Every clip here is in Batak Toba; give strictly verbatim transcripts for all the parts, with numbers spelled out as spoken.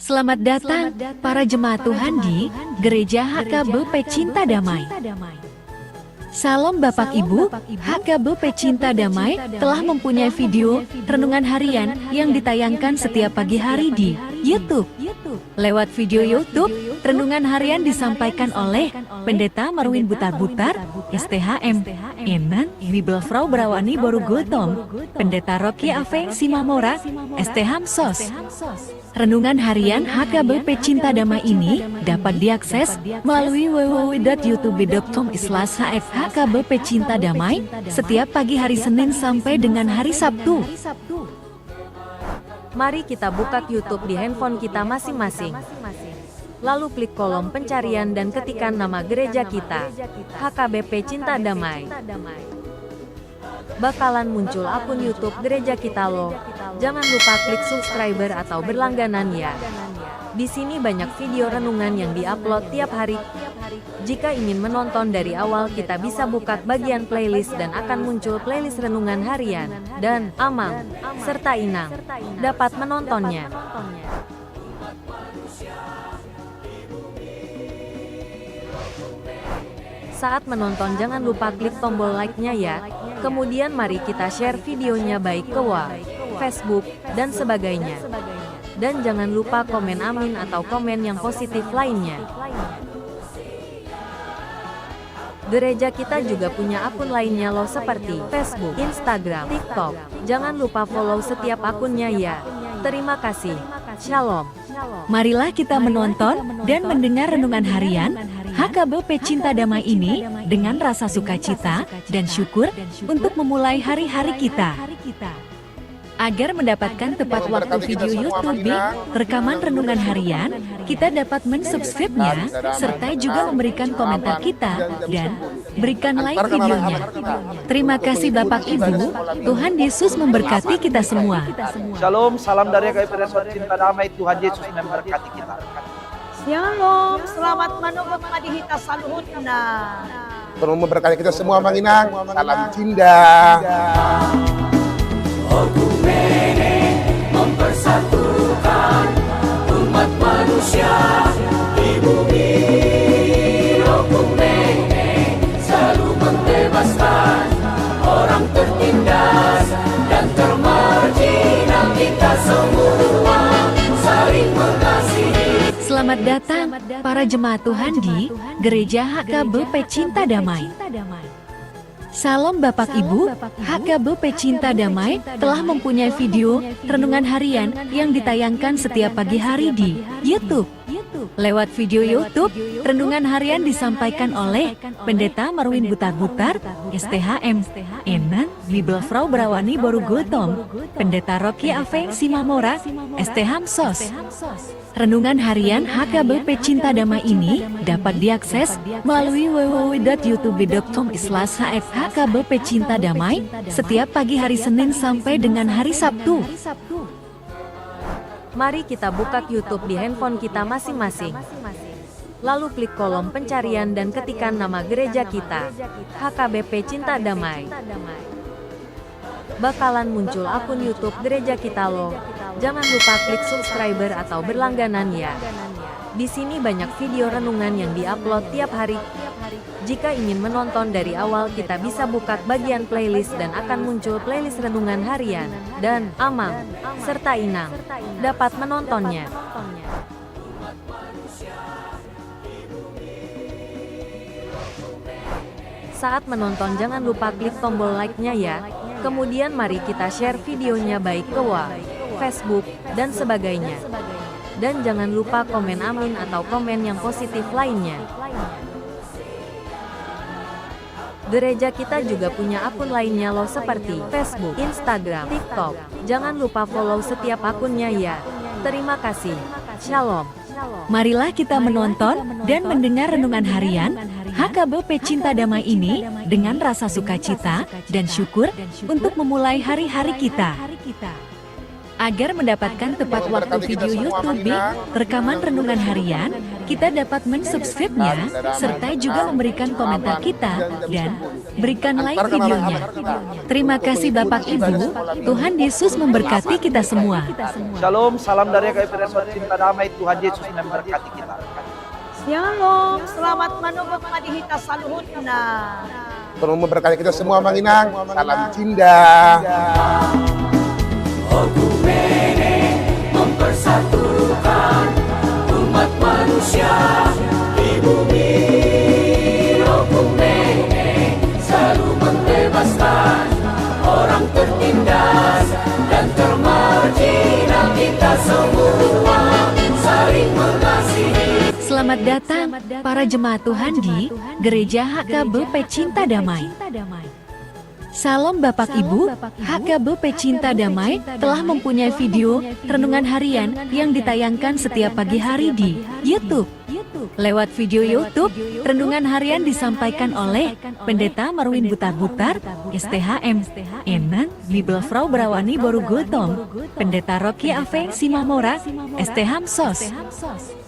Selamat datang, para jemaat Tuhan di Gereja H K B P Cinta Damai. Shalom Bapak Ibu, H K B P Cinta Damai telah mempunyai video renungan harian yang ditayangkan setiap pagi hari di YouTube. Lewat video YouTube, renungan harian disampaikan oleh Pendeta Marwin Butarbutar, S T H M, Enan, Bibelvrouw Brawani boru Gultom, Pendeta Rocky Afeng Simamora, S T H M sos. Renungan harian H K B P Cinta Damai ini dapat diakses melalui w w w dot youtube dot com slash h f h k b p cinta damai setiap pagi hari Senin sampai dengan hari Sabtu. Mari kita buka YouTube di handphone kita masing-masing. Lalu klik kolom pencarian dan ketikan nama gereja kita, H K B P Cinta Damai. Bakalan muncul akun YouTube gereja kita loh. Jangan lupa klik subscriber atau berlangganan ya. Di sini banyak video renungan yang diupload tiap hari. Jika ingin menonton dari awal, kita bisa buka bagian playlist dan akan muncul playlist renungan harian, dan Amang, serta Inang dapat menontonnya. Saat menonton, jangan lupa klik tombol like-nya ya. Kemudian mari kita share videonya baik ke wa, Facebook, dan sebagainya. Dan jangan lupa komen amin atau komen yang positif lainnya. Gereja kita juga punya akun lainnya loh, seperti Facebook, Instagram, TikTok. Jangan lupa follow setiap akunnya ya. Terima kasih. Shalom. Marilah kita menonton dan mendengar renungan harian H K B P Cinta Damai ini dengan rasa sukacita dan syukur untuk memulai hari-hari kita. Agar mendapatkan tepat waktu video YouTube rekaman renungan harian, kita dapat mensubscribe-nya serta juga memberikan komentar kita dan berikan like videonya. Terima kasih Bapak Ibu, Tuhan Yesus memberkati kita semua. Shalom, salam dari H K B P Resort Cinta Damai, Tuhan Yesus memberkati kita. Shalom, selamat manogop ma di hita saluhutna. Tuhan memberkati kita semua, Amang Inang. Salam cinta. Oikumene mempersatukan umat manusia di bumi. Oikumene selalu membebaskan orang tertindas dan termarjinal. Kita semua saling mengasihi. Selamat datang, para jemaat Tuhan di Gereja H K B P Cinta Damai. Shalom Bapak Ibu, H K B P Cinta Damai telah mempunyai video renungan harian yang ditayangkan setiap pagi hari di YouTube. Lewat video YouTube, renungan harian disampaikan oleh Pendeta Marwin Butarbutar, S T H M, Enan, Bibelvrouw Brawani boru Gultom, Pendeta Rocky Afeng Simamora, S T H M sos. Renungan harian H K B P Cinta Damai ini dapat diakses melalui w w w dot youtube dot com slash h f h k b p cinta damai setiap pagi hari Senin sampai dengan hari Sabtu. Mari kita buka YouTube di handphone kita masing-masing. Lalu klik kolom pencarian dan ketikan nama gereja kita, H K B P Cinta Damai. Bakalan muncul akun YouTube gereja kita loh. Jangan lupa klik subscriber atau berlangganan ya. Di sini banyak video renungan yang diupload tiap hari. Jika ingin menonton dari awal, kita bisa buka bagian playlist dan akan muncul playlist renungan harian, dan Amang, serta Inang dapat menontonnya. Saat menonton, jangan lupa klik tombol like-nya ya. Kemudian mari kita share videonya baik ke wa, Facebook, dan sebagainya. Dan jangan lupa komen amin atau komen yang positif lainnya. Gereja kita juga punya akun lainnya loh, seperti Facebook, Instagram, TikTok. Jangan lupa follow setiap akunnya ya. Terima kasih. Shalom. Marilah kita menonton dan mendengar renungan harian H K B P Cinta Damai ini dengan rasa sukacita dan syukur untuk memulai hari-hari kita. Agar mendapatkan tepat waktu video YouTube, rekaman renungan harian, kita dapat mensubscribe-nya, serta juga memberikan komentar kita, dan berikan like videonya. Terima kasih Bapak Ibu, Tuhan Yesus memberkati kita semua. Shalom, salam dari H K B P Resort Cinta Damai, Tuhan Yesus memberkati kita. Shalom, selamat manogot ma di hita saluhutna. Tuhan memberkati kita semua, Amang Inang. Salam cinta. Oikumene mempersatukan umat manusia di bumi. Oikumene selalu membebaskan orang tertindas dan termarjinal. Kita semua saling mengasihi. Selamat datang, para jemaat Tuhan di Gereja H K B P Cinta Damai. Salam Bapak Ibu, H K B P Cinta Damai telah mempunyai video renungan harian yang ditayangkan setiap pagi hari di YouTube. Lewat video YouTube, renungan harian disampaikan oleh Pendeta Marwin Butarbutar, S T H M, Enan, Bibelvrouw Brawani boru Gultom, Pendeta Rocky Ave Simamora, S T H M sos.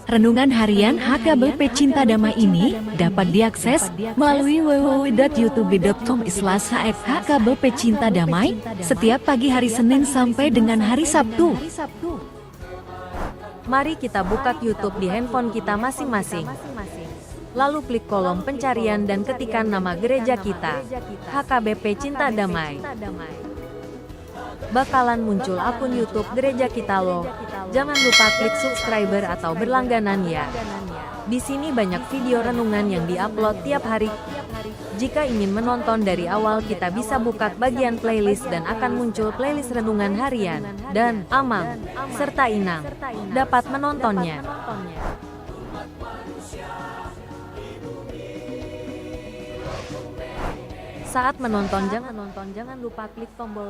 Renungan harian H K B P Cinta Damai ini dapat diakses melalui w w w dot youtube dot com slash h k b p cinta damai setiap pagi hari Senin sampai dengan hari Sabtu. Mari kita buka YouTube di handphone kita masing-masing. Lalu klik kolom pencarian dan ketikan nama gereja kita, H K B P Cinta Damai. Bakalan muncul akun YouTube gereja kita loh. Jangan lupa klik subscriber atau berlangganan ya. Di sini banyak video renungan yang diupload tiap hari. Jika ingin menonton dari awal, kita bisa buka bagian playlist dan akan muncul playlist renungan harian. Dan Amang serta Inang dapat menontonnya. Saat menonton, jangan nonton, jangan lupa klik tombol.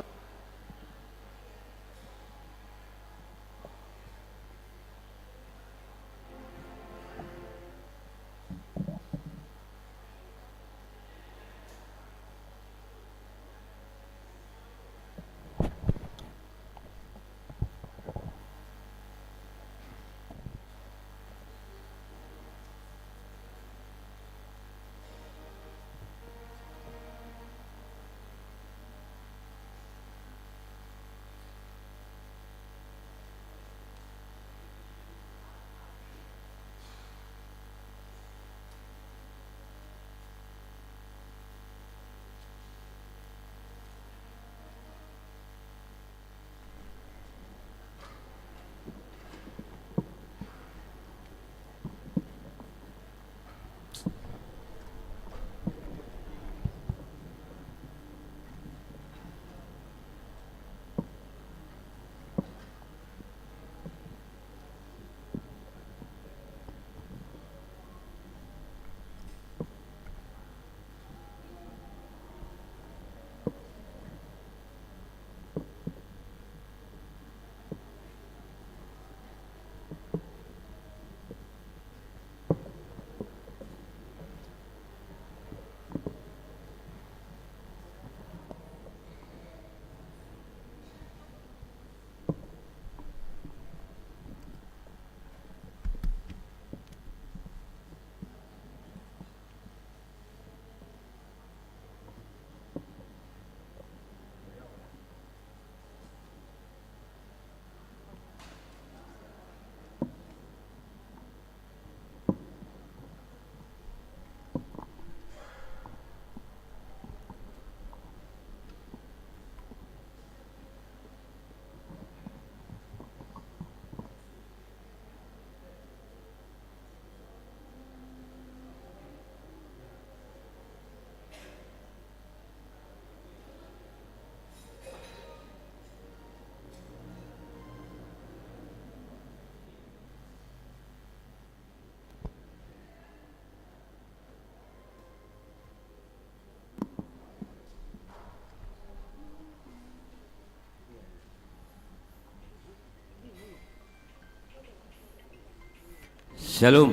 Shalom.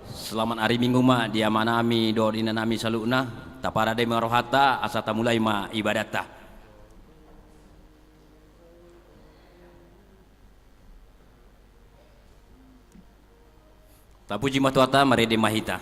Selamat ari Minggu ma di amanami dohot inanami saluhutna. Taparade ma rohanta asa tamulai ma ibadatta. Tapuji ma Tuhanta, marende ma hita.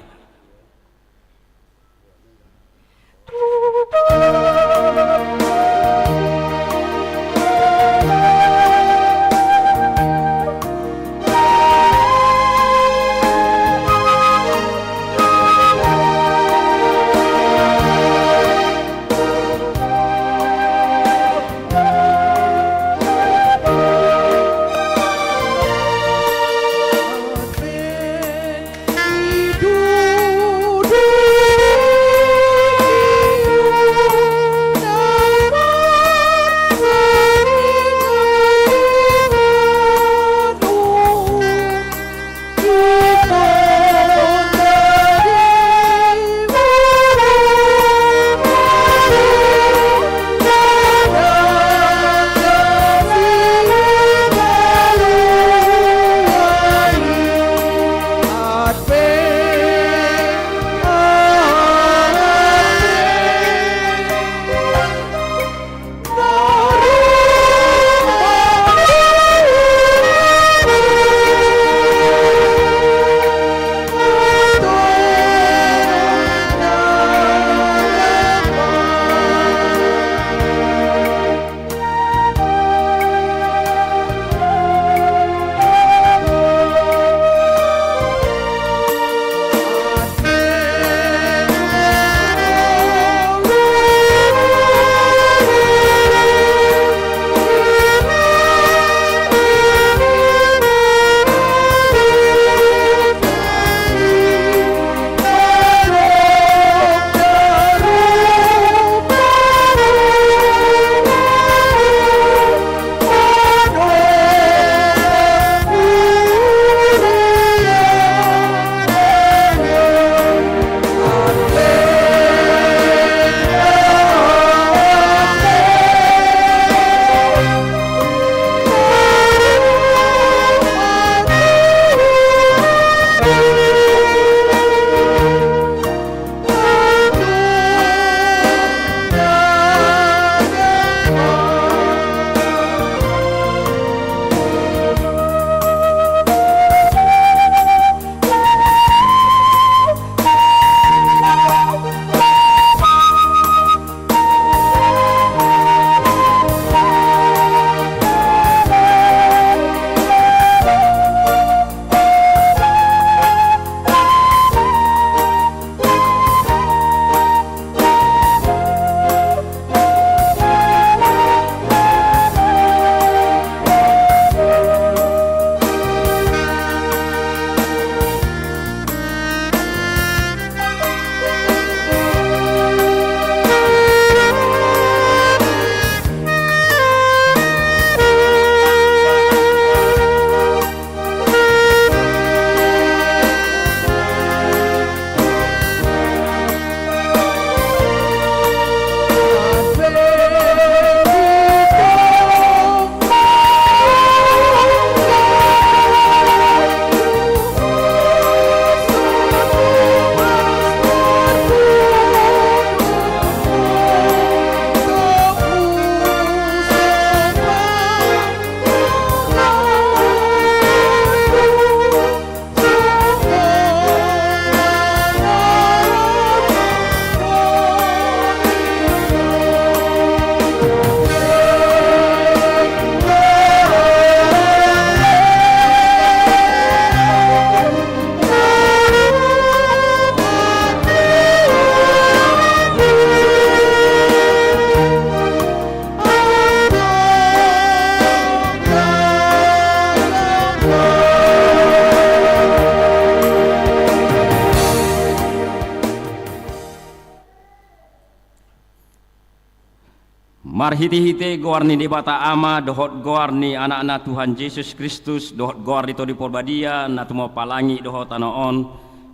Marhitehite goar ni Debata Ama dohot goar ni Anakna Tuhan Jesus Kristus dohot goar ni Tondi Porbadia na tumompa langit dohot tano on.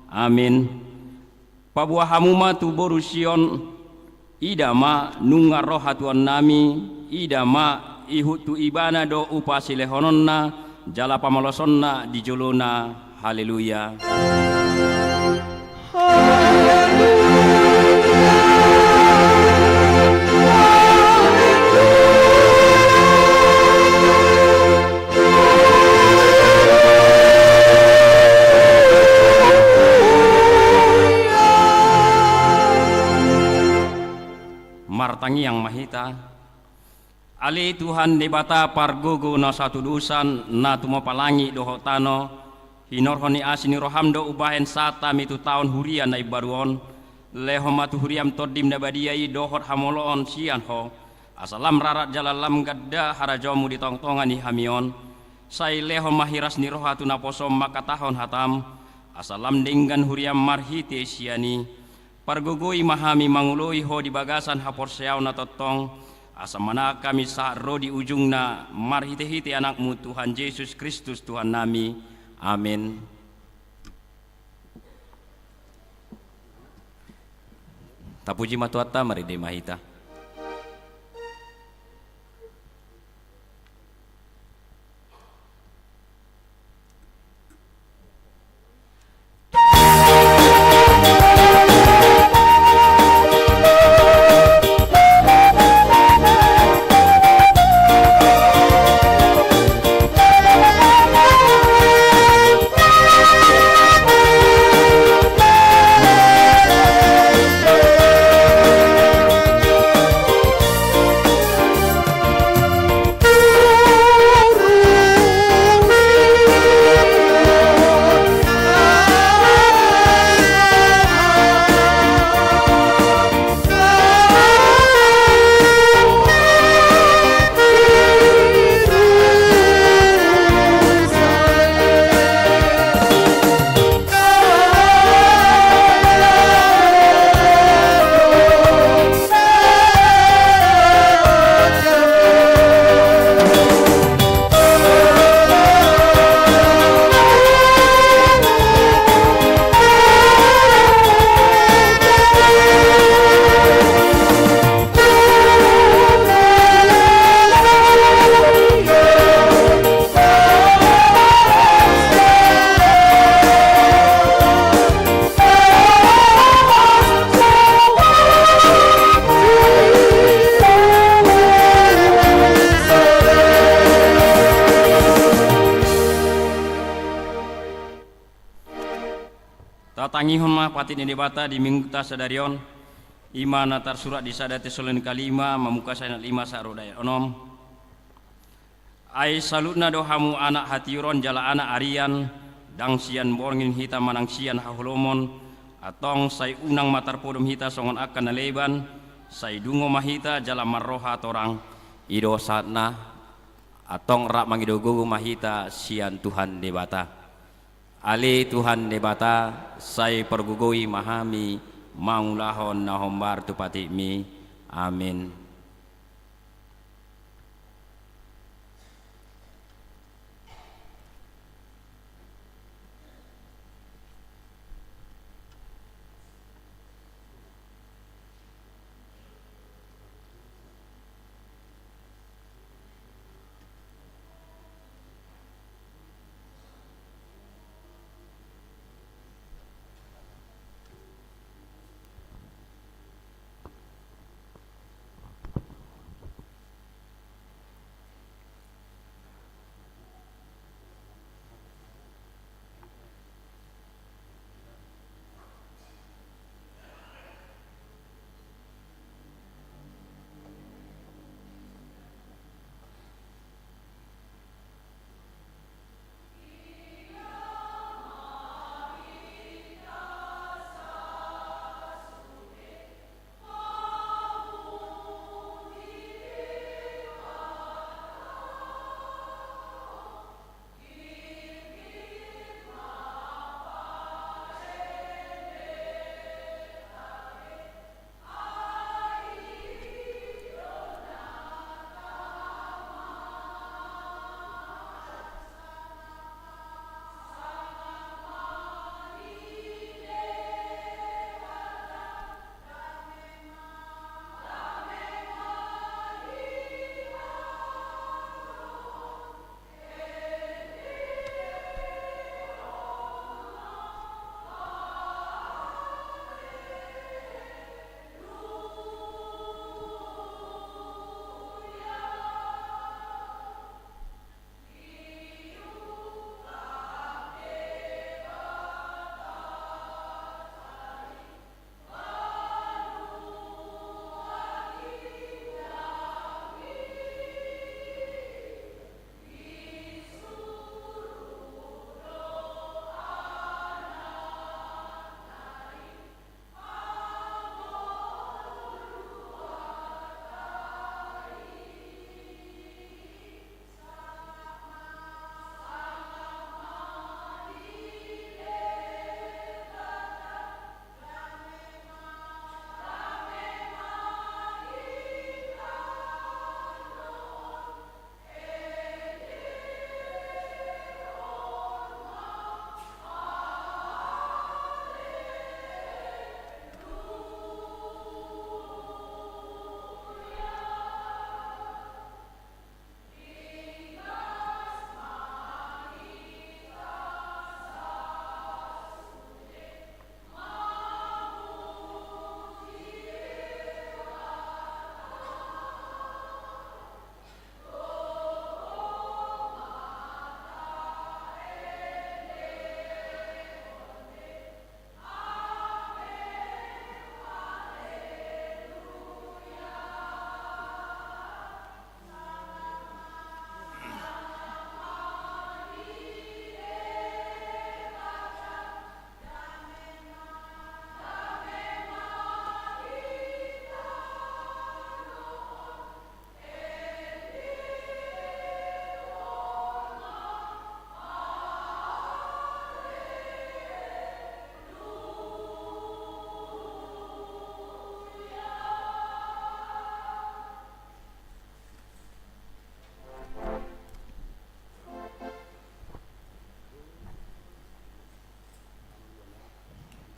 Amin. Paboa hamu ma tu boru Sion, ida ma nunga ro hatuannami, ida ma ihut tu ibana do upa silehononna jala pamalosonna di jolona. Haleluya. Tangiang ma hita. Ale Tuhan Debata pargogo na so hatudosan, na tumompa langit dohot tano, hinorhon ni asi ni roham do umbahen sahat hami tu taon huria na imbaru on. Lehon ma tu huriam Tondim na badia i dohot hamoloon sian Ho, asa lam rarat jala lam ganda harajaonmu di tongatonga ni hami on. Sai lehon ma hiras ni roha tu naposom mangkatahon hatam, asa lam denggan huriam marhite sian i. Pargogoi ma hami mangoloi Ho di bagasan haporseaon na tongtong, asa manang hami sahat ro di ujungna, marhitehite Anakmu Tuhan Jesus Kristus Tuhannami. Amen. Tapuji ma Tuhanta, marende ma hita. Tatangihon ma patik ni Debata di Mingguta sadari on, i ma na tarsurat di sada Tesalonika lima, mamungka sian ayat lima sahat ro di ayat onom. Ai saluhutna do hamu anak hatiuron jala anak arian, ndang sian borngin hita manang sian haholomon, antong sai unang ma tarpodom hita songon angka na leban, sai dungo ma hita jala marroha torang. I do sahatna, antong rap mangido gogo ma hita sian Tuhan Debata. Ale Tuhan Debata, sai pargogoi ma hami mangulahon na hombar tu patikmi. Amin.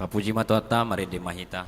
Papuji ma Tuhanta, marende ma hita.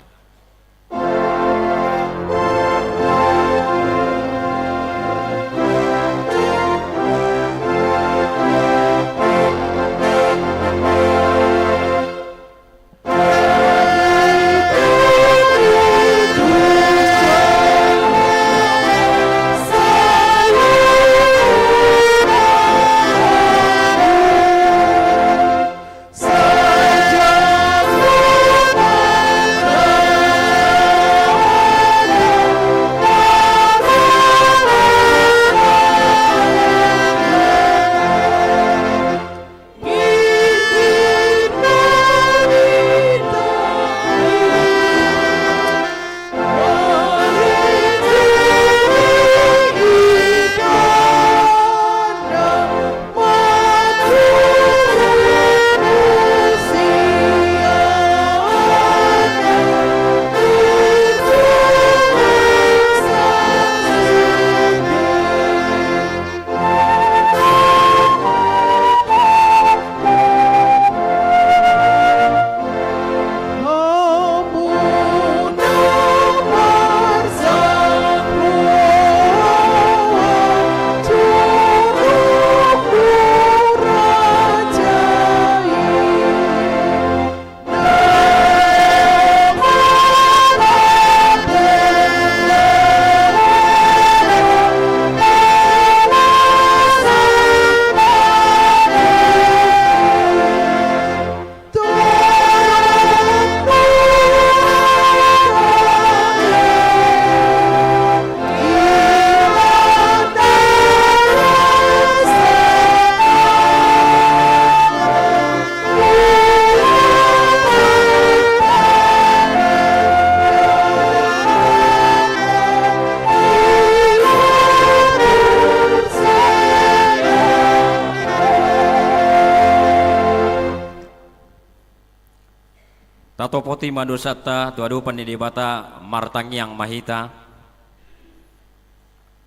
Tatopoti ma dosanta tu adopan ni Debata, martangiang ma hita.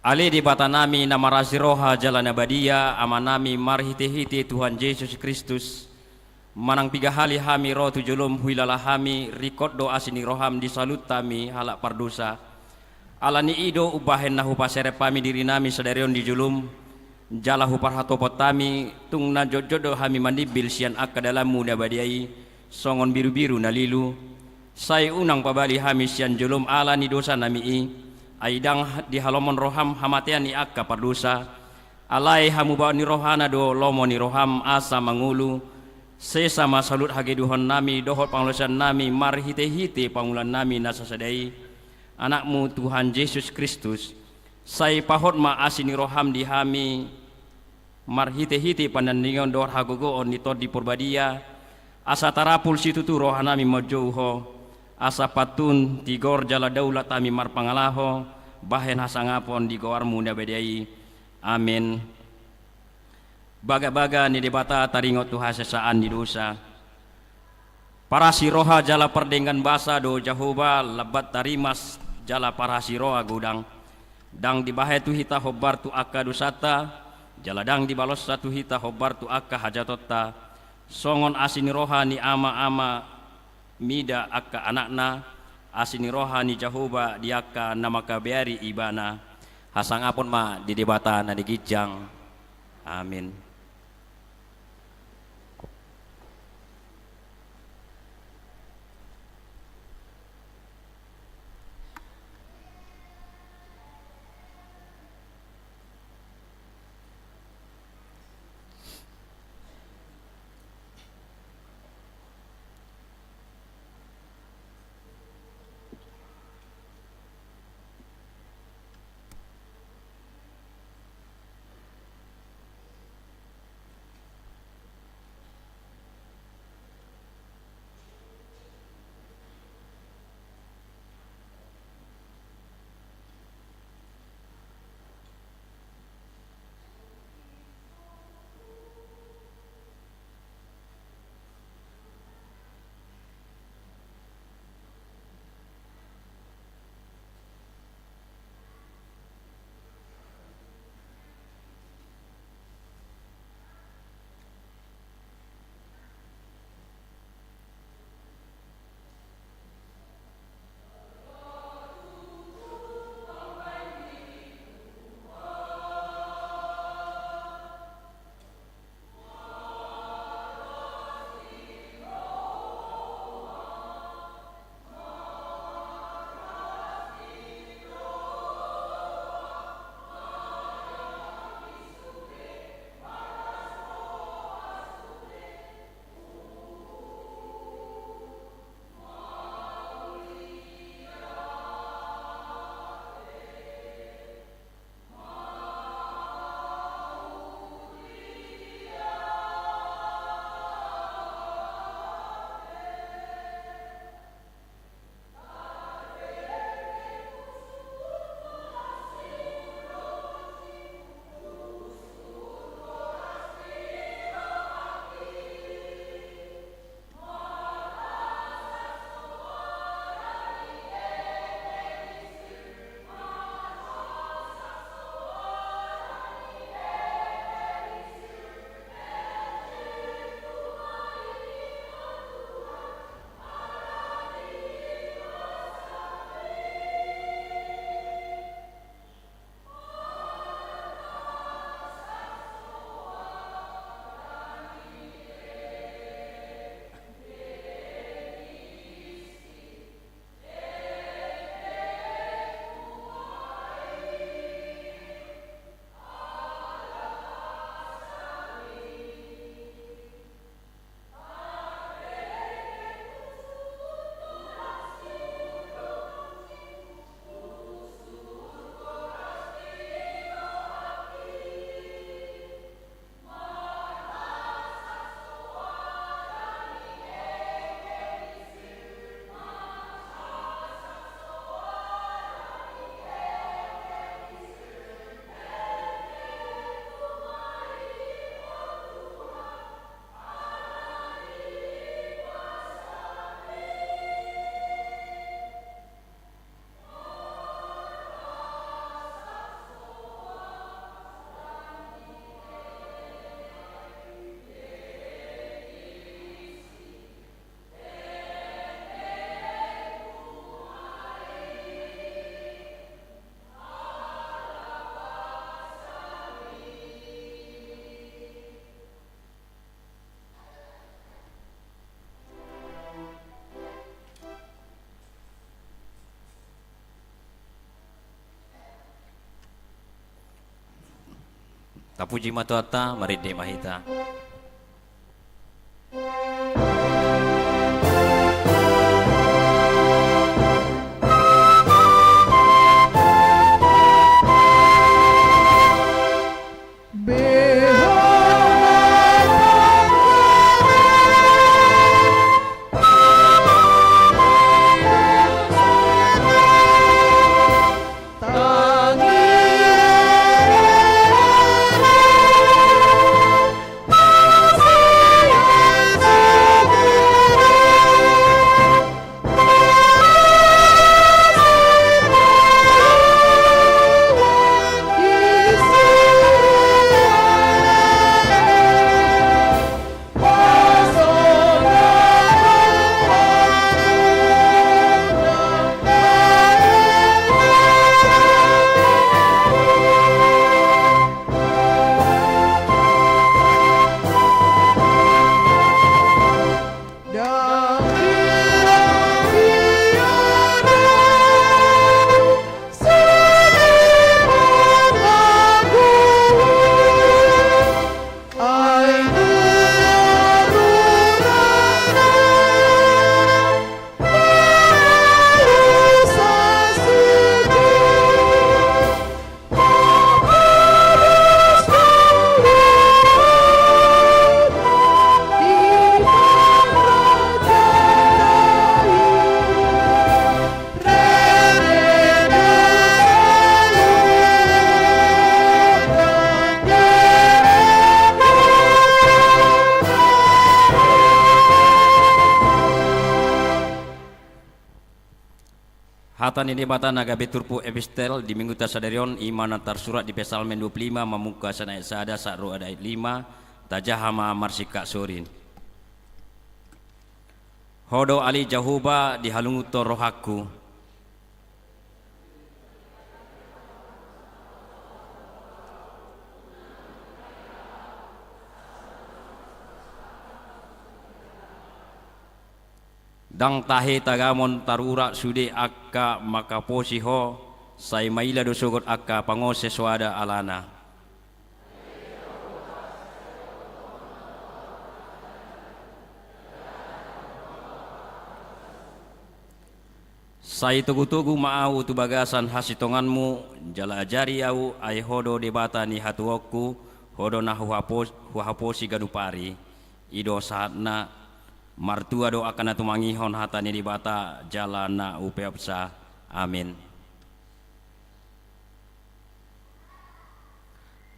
Ale Debatanami na marasi roha jala na badia, Amanami marhitehite Tuhan Jesus Kristus, manang piga hali hami ro tu jolom, huilala hami, ringkot do asi ni roham di saluhut hami halak pardosa. Ala ni i do umbahen na hupaserep hami dirinami sadari on di jolom, jala huparhatopot hami, tung na jotjot do hami manimbil sian angka dalanmu na badia i, songon birubiru na lilu. Sai unang pabali hami sian jolom ala ni dosanami i, ai ndang dihalomohon roham hamatean ni angka pardosa. Alai hamubaon ni rohana do lomo ni roham asa mangolu. Sesa ma saluhut hagedonami dohot pangalaosionnami marhitehite pangulannami na sasada i, Anakmu Tuhan Jesus Kristus. Sai pahot ma asi ni roham di hami, marhitehite panandingon dohot hagogoon ni Tondi Porbadia, asa tarapul situtu rohanami manjou Ho, asa pantun, tigor jala daulat hami marpangalaho, bahen hasangapon di goarmu na badia i. Amen. Bagabaga ni Debata taringot tu hasesaan ni dosa. Parasi roha jala pardenggan basa do Jahowa, lambat tarimas jala parasi roha godang. Ndang dibahen tu hita hombar tu angka dosanta, jala ndang dibalosna tu hita hombar tu angka hajahatonta. Songon asi ni roha ni ama-ama mida angka anakna, asi ni roha ni Jahowa di angka na mangkabeari Ibana. Hasangapon ma di Debata na di ginjang. Amin. Tapuji ma Tuhanta, marende ma hita. Hata ni Debata na gabe turpuk epistel di Mingguta sadari on, i ma na tarsurat di Psalmen dua puluh lima, mamungka sian ayat sada sahat ro ayat lima. Tajaha ma marsingkat sori. Ho do ale Jahowa dihalungunhon rohangku. Ndang tahe tagamon tarurat sude angka mangkaposi Ho, sai maila do sogot angka pangose soada alana. Sai togutogu ma ahu tu bagasan hasintonganMu, jala ajari ahu, ai Ho do Debata ni hatuaonku, Ho do na huhapo-, huhaposi ganup ari. I do sahatna. Martua do angka na tumangihon hata ni Debata jala na umpeopsa. Amin.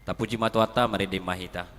Tapuji ma Tuhanta, marende ma hita.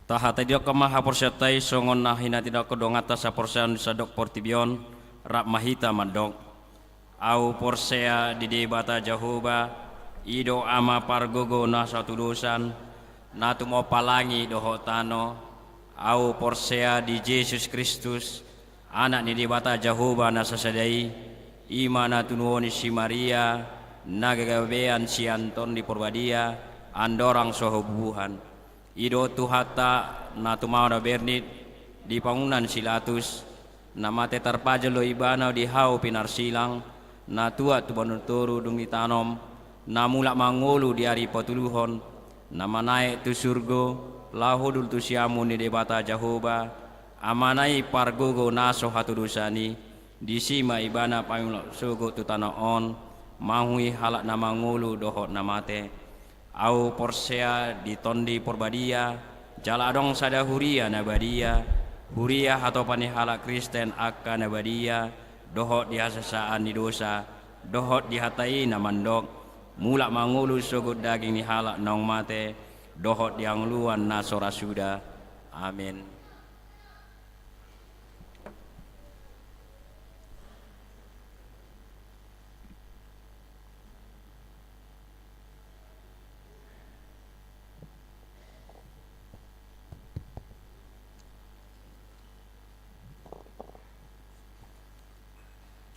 Tahataidokhon ma haporseaonta i songon na hinataidokhon donganta saporseaon di sandok portibi on. Rap ma hita mandok. Ahu porsea di Debata Jahowa, i do Ama pargogo na so hatudosan, na tumompa langit dohot tano. Ahu porsea di Jesus Kristus, Anak ni Debata Jahowa na sasada i, i ma na tunuhon ni si Maria, na gagabean sian Tondi Porbadia, andorang so habubuhan. I do Tuhanta na tumaon na bernit di pangunan si Latus, na mate tarpajal do ibana di hau pinarsilang, na tuat tu banua toru dung ditanom, na mulak mangolu di ari patoluhon, na manaek tu surgo, laho hundul tu siamun ni Debata Jahowa, Amana i pargogo na so hatudosan i, disi ma ibana paimulak sogot tu tano on, manghuhi halak na mangolu dohot na mate. Ahu porsea di Tondi Porbadia, jala adong sada huria na badia, huria hatopan ni halak Kristen angka na badia, dohot di hasesaan ni dosa, dohot di hata i na mandok, mulak mangolu sogot daging ni halak naung mate, dohot di hangoluan na so ra suda. Amen.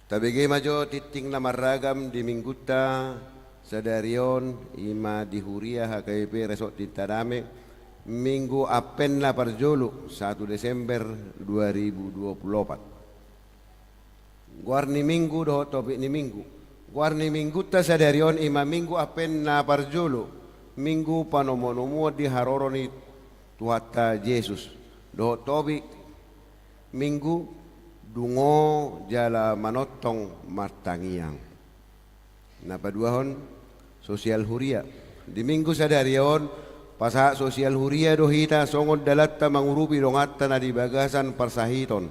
Tabege ma jo tingting na marragam di Minggunta sadari on, i ma di huria H K B P Resort Cinta Damai, Minggu Advent na parjolo, satu Desember dua ribu dua puluh opat. Goar ni Minggu dohot topik ni Minggu. Goar ni Minggunta sadari on i ma Minggu Advent na parjolo, Minggu panomunomuon di haroro ni Tuhanta Jesus. Dohot topik Minggu, dungo jala manongtong martangiang. Na paduahon, sosial huria. Di Minggu sadari on, pasahat sosial huria do hita songon dalanta mangurupi donganta na di bagasan parsahiton.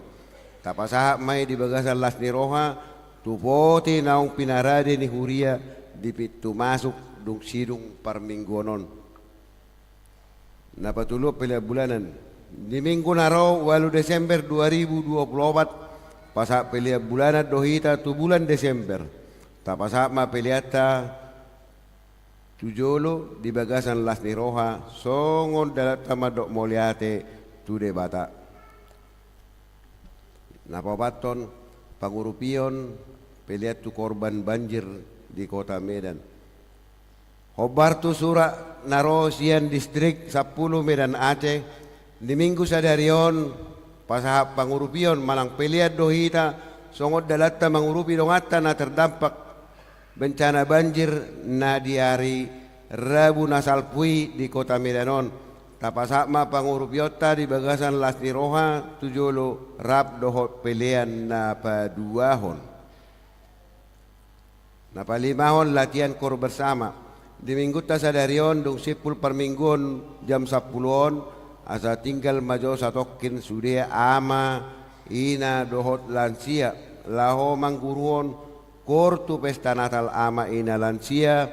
Tapasahat ma i di bagasan las ni roha, tu poti naung pinarade ni huria di pintu masuk dung sidung parmingguon on. Na patoluhon, pelean bulanan. Di Minggu na ro, ualu Desember dua ribu dua puluh opat, pasahat pelean bulanan do hita tu bulan Desember. Tapasahat ma peleanta tu jolo di bagasan las ni roha, songon dalanta mandok mauliate tu Debata. Na paopathon, pangurupion pelean tu korban banjir di Kota Medan. Hombar tu surat na ro sian Distrik Sampulu Medan Aceh, di Minggu sadari on, pasahat pangurupion manang pelean do hita, songon dalanta mangurupi donganta na terdampak bencana banjir na di ari Rabu na salpu i di Kota Medan on. Tapasahat ma pangurupionta di bagasan las ni roha tu jolo rap dohot pelean na paduahon. Na palimahon, latihan koor bersama. Di Minggunta sadari on dung simpul parmingguon jam sampulu on, asa tinggal ma jo satongkin sude ama, ina dohot lansia laho mangguruhon koor tu pesta Natal ama ina lansia,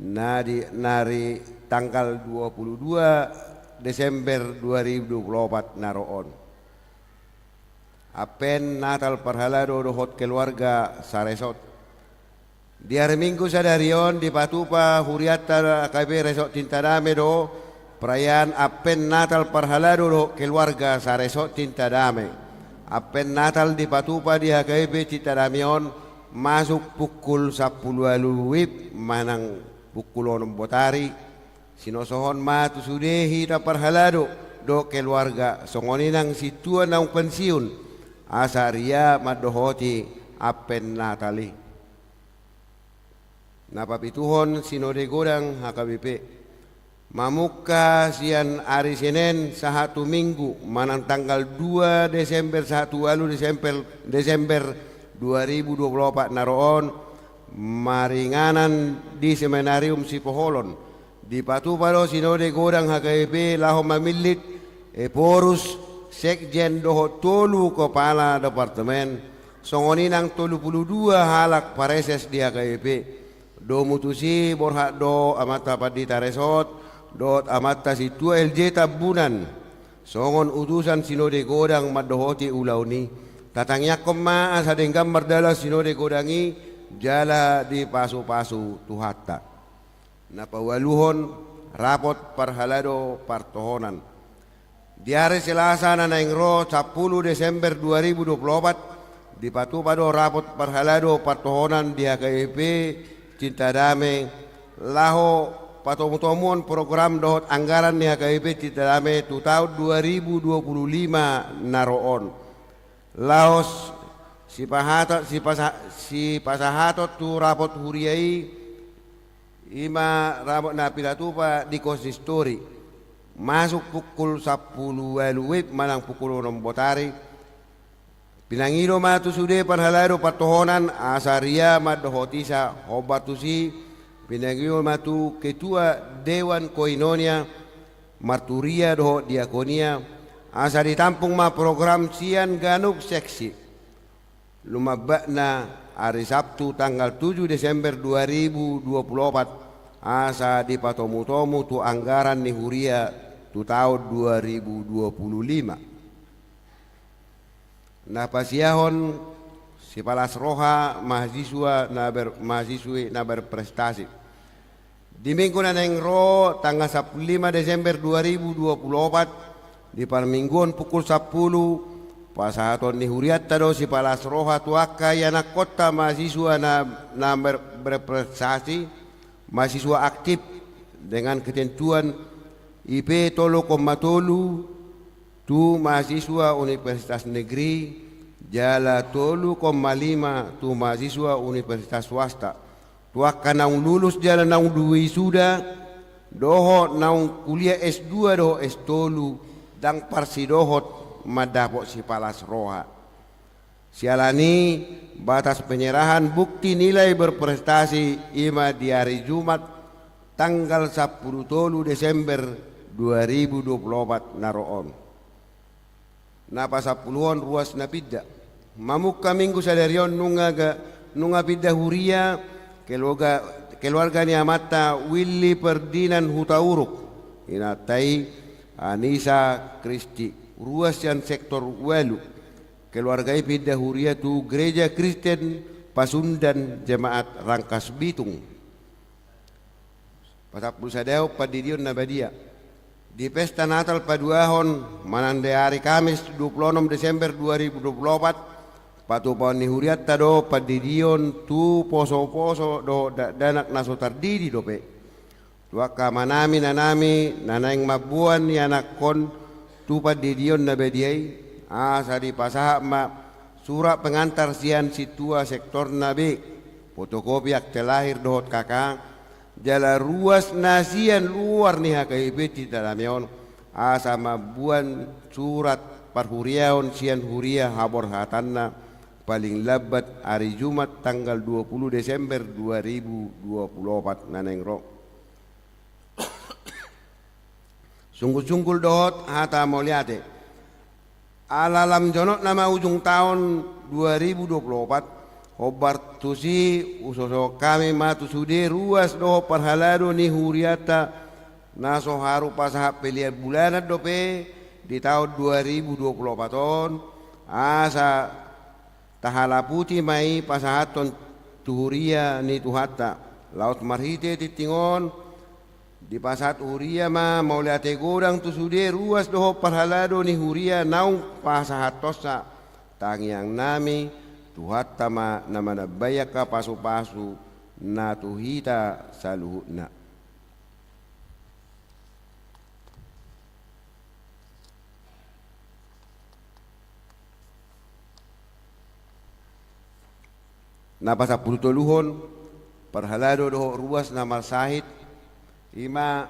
na di, na di tanggal dua puluh dua Desember dua ribu dua puluh opat na ro on. Advent Natal parhalado dohot keluarga saresort. Di ari Minggu sadari on dipatupa hurianta H K B P Resort Cinta Damai do perayaan Advent Natal parhalado dohot keluarga saresort Cinta Damai. Advent Natal dipatupa di H K B P Cinta Damai on masuk pukul sampulu ualu W I B manang pukul onom botari. Sinosohon ma tu sude hita parhalado dohot keluarga, songon i nang sintua naung pensiun, asa ria mandohoti Advent Natal i. Na papituhon, sinode godang H K B P. Mamungka sian ari Senen sahat tu Minggu, manang tanggal dua Desember sahat tu ualu Desember, Desember dua ribu dua puluh opat na ro on, maringanan di Seminarium Sipoholon. Dipatupa do sinode godang H K B P laho mamillit ephorus, sekjen dohot tolu kepala departemen, songon i nang tolu pulu dua halak praeses di H K B P. Domu tusi borhat do amanta pandita resort dohot amanta sintua L J Tambunan songon utusan sinode godang mandohoti ulaon i. Tatangiangkon ma asa denggan mardalan sinode godang i jala dipasupasu Tuhanta. Na paualuhon, rapot parhalado partohonan. Di ari Selasa na naeng ro, sampulu Desember dua ribu dua puluh opat, dipatupa do rapot parhalado partohonan di H K B P Cinta Damai laho patomutomuhon program dohot anggaran ni H K B P Cinta Damai tu taon dua ribu dua puluh lima na ro on. Laos sipahata-, sipasa-, sipasahaton tu rapot huria i, i ma rapot na pinatupa di konsistori. Masuk pukul sampulu ualu wib manang pukul onom botari. Pinangido ma tu sude parhalado partohonan asa ria mandohoti sa, hombar tusi pinangido ma tu ketua Dewan Koinonia, marturia dohot diakonia, asa ditampung ma program sian ganup seksi. Lumambakna ari Sabtu tanggal tujuh Desember dua ribu dua puluh opat, asa dipatomutomu tu anggaran ni huria tu taon dua ribu dua puluh lima. Na pasiahon sipalas roha mahasiswa na ber-, mahasiswi na berprestasi. Di minggu na naeng ro, tanggal sampulu lima Desember dua ribu dua puluh opat, di parmingguon pukul sampulu, pasahaton ni hurianta do sipalas roha tu angka ianakkonta mahasiswa na, na ber-, berprestasi, mahasiswa aktif, dengan ketentuan I P tolu koma tolu tu mahasiswa universitas negeri, jala tolu koma lima tu mahasiswa universitas swasta. Tu angka naung lulus jala naung wisuda, dohot naung kuliah S dua dohot S tolu, ndang parsidohot mandapot sipalas roha. Siala ni batas penyerahan bukti nilai berprestasi i ma di ari Jumat tanggal sampulu tolu Desember dua ribu dua puluh opat na ro on. Na pasampuluhon ruas na pinda. Mamungka minggu sadari on nunga ga-, nunga pinda huria keluarga, keluarga ni amanta Willy Ferdinand Hutauruk, inanta i Anisa Kristi, ruas sian sektor ualu. Keluarga i pinda huria tu Gereja Kristen Pasundan Jemaat Rangkas Bitung. Pasampulu sadahon pandidion na badia. Di pesta Natal paduahon manang di ari Kamis dua puluh onom Desember dua ribu dua puluh opat, patupahon ni hurianta do pandidion tu posoposo dohot dakdanak na so tardidi dope. Tu angka amanami, inanami na naeng mamboan ianakhon tu pandidion na badia i, asa dipasahat ma surat pengantar sian sintua sektorna be, fotokopi akte lahir dohot K K, jala ruas na sian luar ni H K B P Cinta Damai on, asa mamboan surat parhuriaon sian huria haborhatanna paling lambat ari Jumat tanggal dua puluh Desember dua ribu dua puluh opat na naeng ro. Sungkul-sungkul dohot hata mauliate. Ala lam jonokna ma ujung taon dua ribu dua puluh opat, hombar tusi husosohon hami ma tu sude ruas dohot parhalado ni hurianta na so haru pasahat pelean bulanan dope di taon dua ribu dua puluh opat on, asa tahalaputi ma i pasahathon tu huria ni Tuhanta. Laos marhite tingting on, dipasahat huria ma mauliate godang tu sude ruas dohot parhalado ni huria naung pasahathonsa. Tangiangnami, Tuhanta ma na manambai angka pasupasu na tu hita saluhutna. Na pasampulu toluhon, parhalado dohot ruas na marsahit, i ma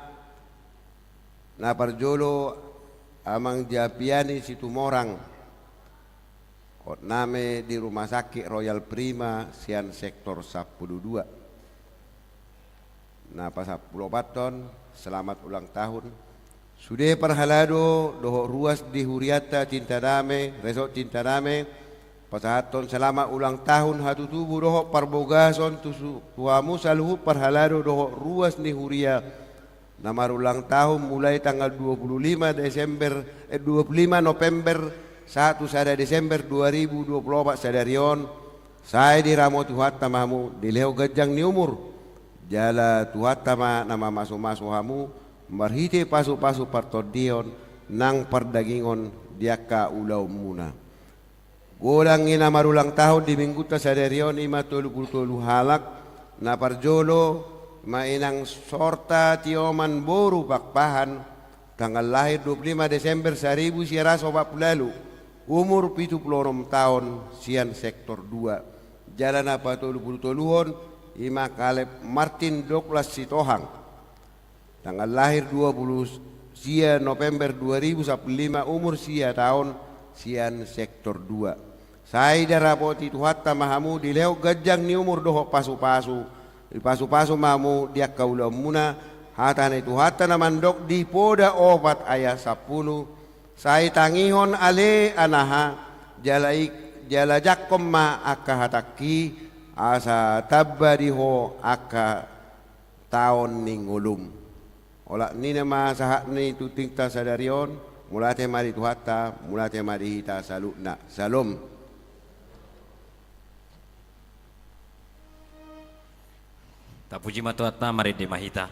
na parjolo Amang Japiani Situmorang, hotnami di Rumah Sakit Royal Prima sian sektor sampulu dua. Na pasampulu opathon, selamat ulang tahun. Sude parhalado dohot ruas di hurianta Cinta Damai, Resort Cinta Damai, pasahathon selamat ulang tahun hatutubu dohot parbogason tu su-, tu hamu saluhut parhalado dohot ruas ni huria na marulang tahun mulai tanggal dua puluh lima Desember, eh, dua puluh lima November sahat tu sada Desember dua ribu dua puluh opat sadari on, sai diramoti Tuhanta ma hamu, dilehon ganjang ni umur. Jala Tuhanta ma na mamasumasu hamu marhite pasupasu partondion nang pardagingon di angka ulaonmuna. Godang i na marulang tahun di minggunta sadari on, i ma tolu pulu tolu halak. Na parjolo ma inang Sorta Tioman boru Pakpahan, tanggal lahir dua pulu lima Desember saribu sia ratus opat pulu ualu, umur pitu pulu onom taon, sian sektor dua. Jala na patolu pulu toluhon i ma Kaleb Martin Douglas Sitohang, tanggal lahir dua pulu sia November dua ribu sampulu lima, umur sia taon, sian sektor dua. Sai dirapoti Tuhanta ma hamu, dilehon ganjang ni umur dohot pasupasu. Dipasupasu ma hamu di angka ulaonmuna. Hata ni Tuhanta na mandok di Poda opat ayat sampulu: Sai tangihon ale anaha, jala i-, jala jangkon ma angka hatangki, asa tamba di ho angka taon ni ngolum. Olat ni na ma sahat ni tingki sadari on. Mauliate ma di Tuhanta, mauliate ma di hita saluhutna. Syalom. Tapuji ma Tuhanta, marende ma hita.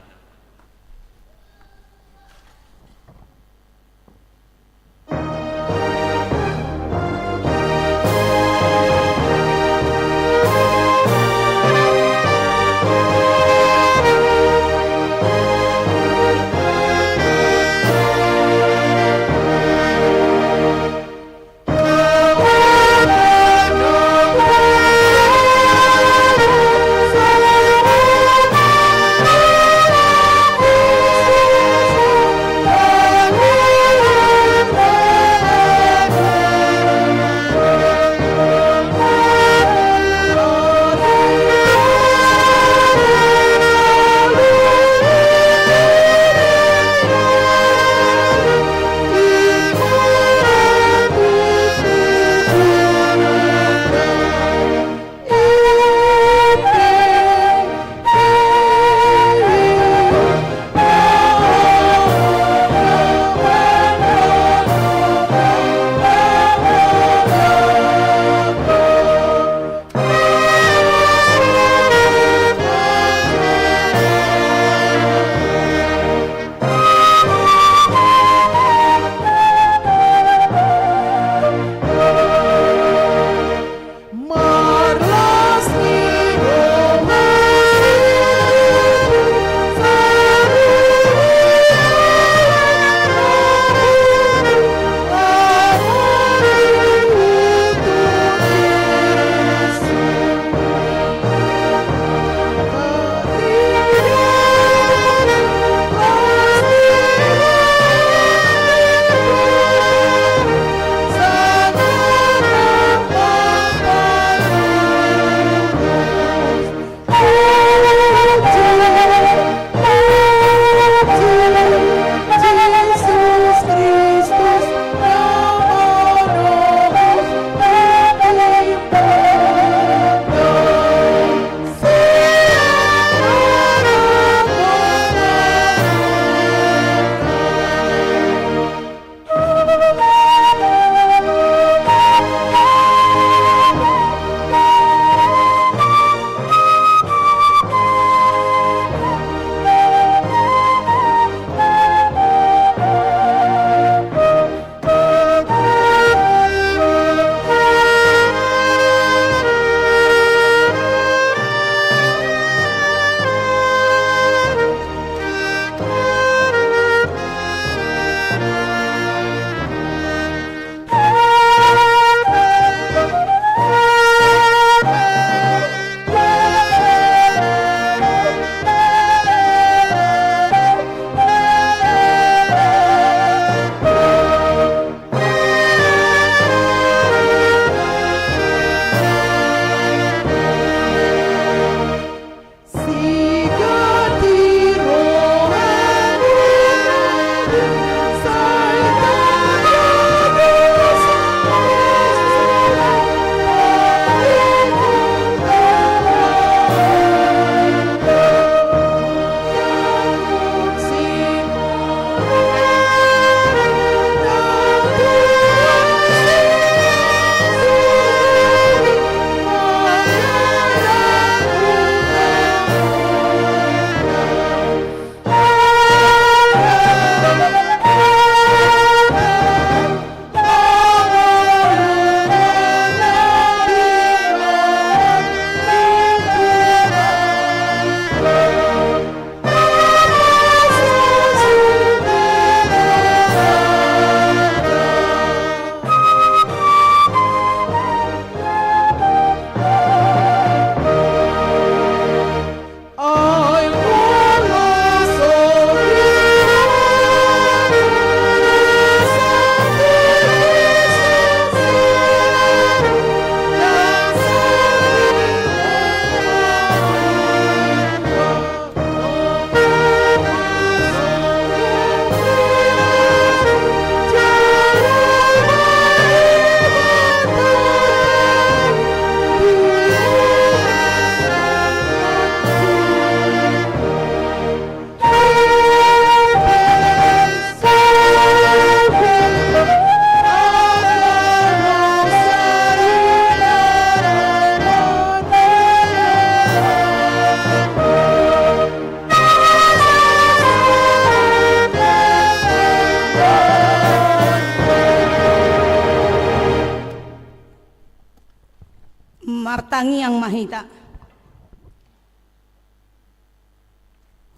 Martangiang ma hita.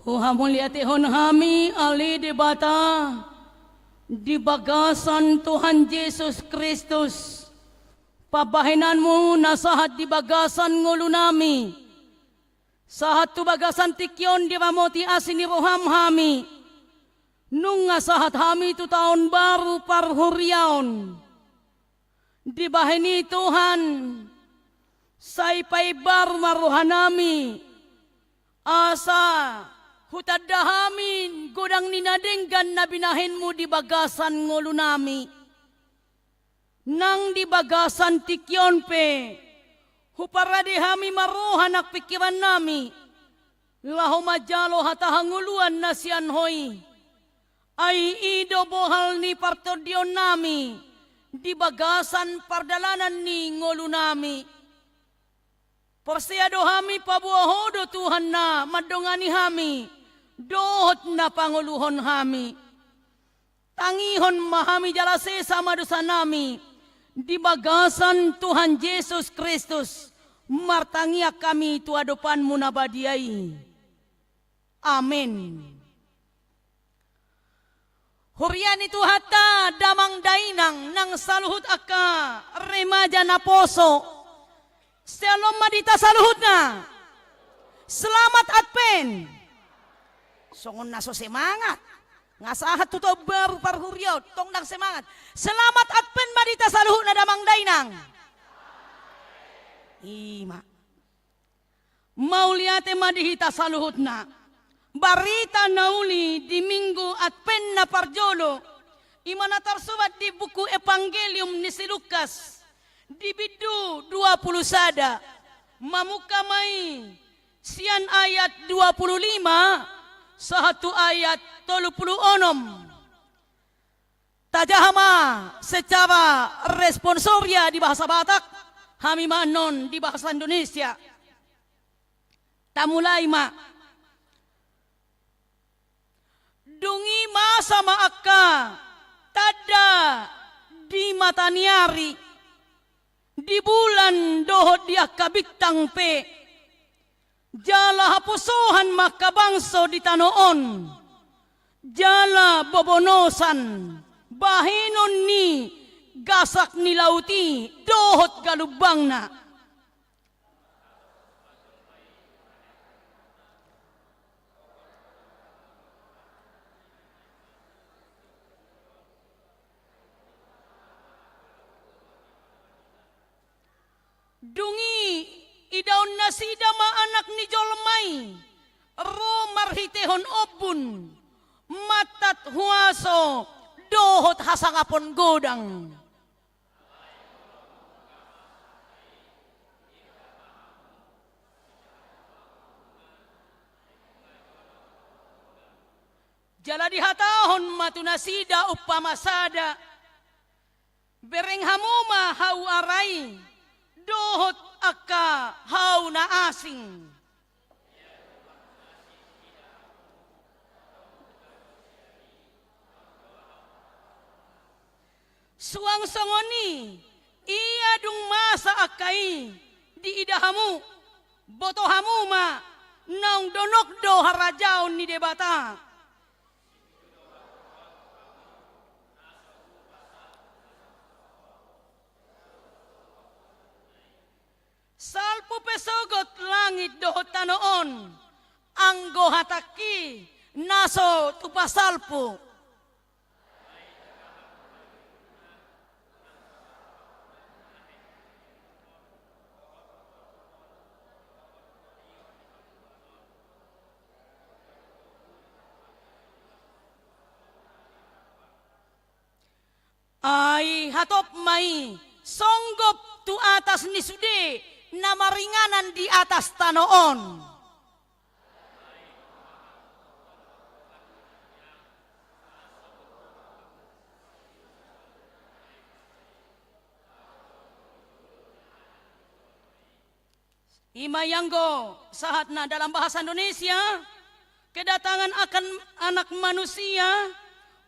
Huhamauliatehon hami ale Debata di bagasan Tuhan Jesus Kristus, pambahenanmu na sahat di bagasan ngolunami, sahat tu bagasan tingki on diramoti asi ni roham hami, nunga sahat hami tu taon baru parhuriaon. Dibahen i Tuhan, sai paimbaru ma rohanami, asa hutanda hami godang ni na denggan na binahenmu di bagasan ngolunami. Nang di bagasan tingki on pe, huparade hami ma roha nang pingkirannami, laho manjalo hata hangoluan na sian Ho i. Ai i do bohal ni partondionnami di bagasan pardalanan ni ngolunami. Porsea do hami paboa Ho do Tuhan na mandongani hami dohot na pangoluhon hami. Tangihon ma hami jala sesa ma dosanami di bagasan Tuhan Jesus Kristus, martangiang hami tu adopanmu na badia i. Amen. Huria ni Tuhanta damang dainang nang saluhut angka remaja naposo. Syalom ma di hita saluhutna. Selamat Advent. Songon na so semangat. Nga sahat tu taon baru parhuriaon, tong ndang semangat. Selamat Advent ma di hita saluhutna damang dainang. I ma. Mauliate ma di hita saluhutna. Barita na uli di Minggu Advent na parjolo, i ma na tarsurat di buku Evangelium ni si Lukas, di bindu dua pulu sada, mamungka ma i sian ayat dua pulu lima sahat tu ayat tolu pulu onom. Tajaha ma secara responsoria di bahasa Batak, hami ma annon di bahasa Indonesia. Tamulai ma. Dung i masa ma angka tanda di mata ni ari, di bulan dohot di angka bintang pe. Jala haposohan ma angka bangso di tano on, jala bobonosan bahenon ni gasak ni laut i dohot galumbangna. Dung i idaon nasida ma Anak ni jolma i ro marhitehon ombun, mantat huaso dohot hasangapon godang. Jala dihatahon ma tu nasida umpama sada: Bereng hamu ma hau ara i dohot angka hau na asing. Suang songon i, ia dung masa angka i diida hamu, boto hamu ma naung donok do harajaon ni Debata. Salpu pe sogot langit dohot tano on, anggo hatangki na so tupa salpu. Ai hatop ma i songgop tu atas ni sude na maringanan di atas tano on. I ma i anggo sahatna dalam bahasa Indonesia, kedatangan akan anak manusia,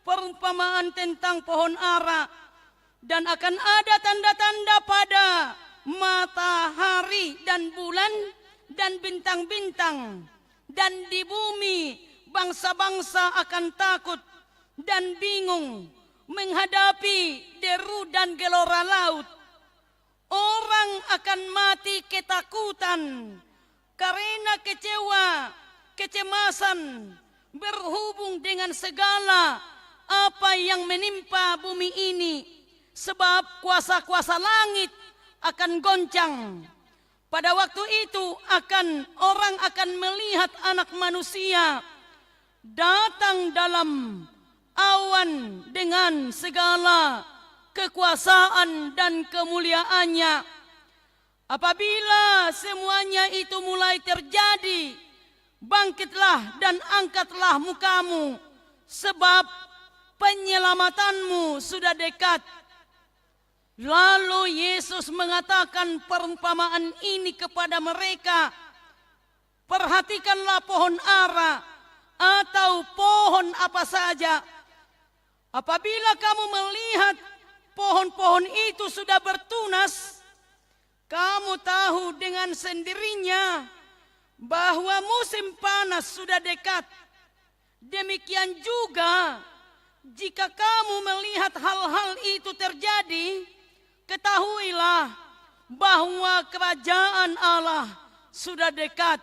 perumpamaan tentang pohon ara, dan akan ada tanda-tanda pada matahari dan bulan dan bintang-bintang, dan di bumi bangsa-bangsa akan takut dan bingung menghadapi deru dan gelora laut. Orang akan mati ketakutan karena kecewa, kecemasan berhubung dengan segala apa yang menimpa bumi ini, sebab kuasa-kuasa langit akan goncang. Pada waktu itu akan, orang akan melihat Anak Manusia datang dalam awan dengan segala kekuasaan dan kemuliaannya. Apabila semuanya itu mulai terjadi, bangkitlah dan angkatlah mukamu, sebab penyelamatanmu sudah dekat. Lalu Yesus mengatakan perumpamaan ini kepada mereka, "Perhatikanlah pohon ara atau pohon apa saja. Apabila kamu melihat pohon-pohon itu sudah bertunas, kamu tahu dengan sendirinya bahwa musim panas sudah dekat. Demikian juga, jika kamu melihat hal-hal itu terjadi, ketahuilah bahwa kerajaan Allah sudah dekat."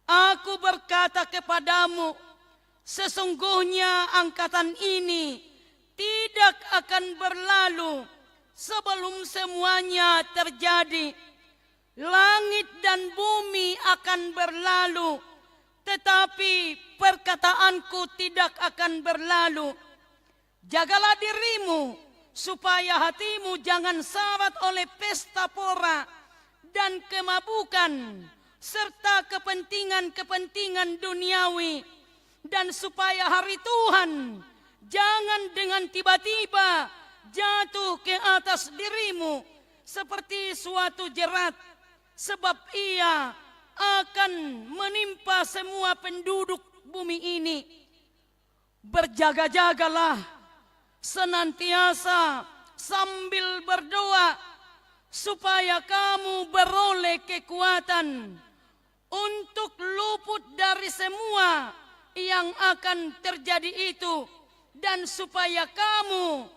Aku berkata kepadamu, sesungguhnya angkatan ini tidak akan berlalu sebelum semuanya terjadi. Langit dan bumi akan berlalu, tetapi perkataanku tidak akan berlalu. Jagalah dirimu, supaya hatimu jangan sarat oleh pesta pora dan kemabukan, serta kepentingan-kepentingan duniawi, dan supaya hari Tuhan jangan dengan tiba-tiba jatuh ke atas dirimu seperti suatu jerat, sebab ia akan menimpa semua penduduk bumi ini. Berjaga-jagalah senantiasa sambil berdoa, supaya kamu beroleh kekuatan untuk luput dari semua yang akan terjadi itu, dan supaya kamu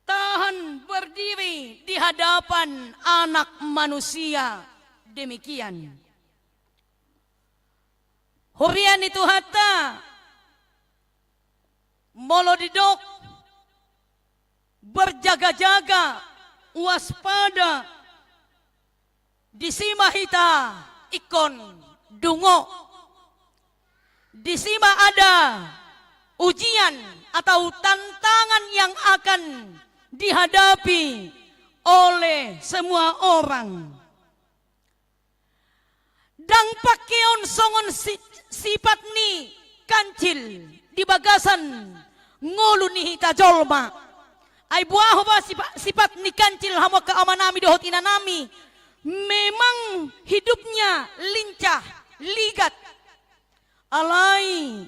tahan berdiri di hadapan Anak Manusia. Demikian. Huria ni Tuhanta, molo didok berjaga-jaga, waspada, disi ma hita ingkon dungo. Disi ma ada ujian atau tantangan yang akan dihadapi oleh semua orang. Ndang pangkeon songon si-, sipat ni kancil di bagasan ngolu ni hita jolma. Ai boha ma sipa-, sipat ni kancil, hamu angka amanami dohot inanami? Memang hidupnya lincah, ligat. Alai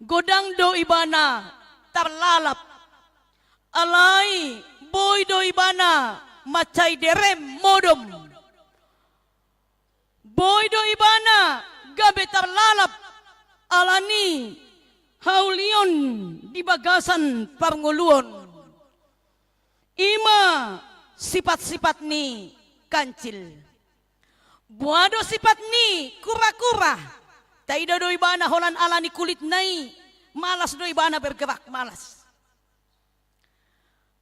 godang do ibana tarlalap. Alai boi do ibana mansai derem modom. Boi do ibana gabe tarlalap ala ni haulion di bagasan parngoluon. I ma sipat-sipat ni kancil. Boha do sipat ni kura-kura? Taida do ibana holan ala ni kulitna i, malas do ibana bergerak, malas.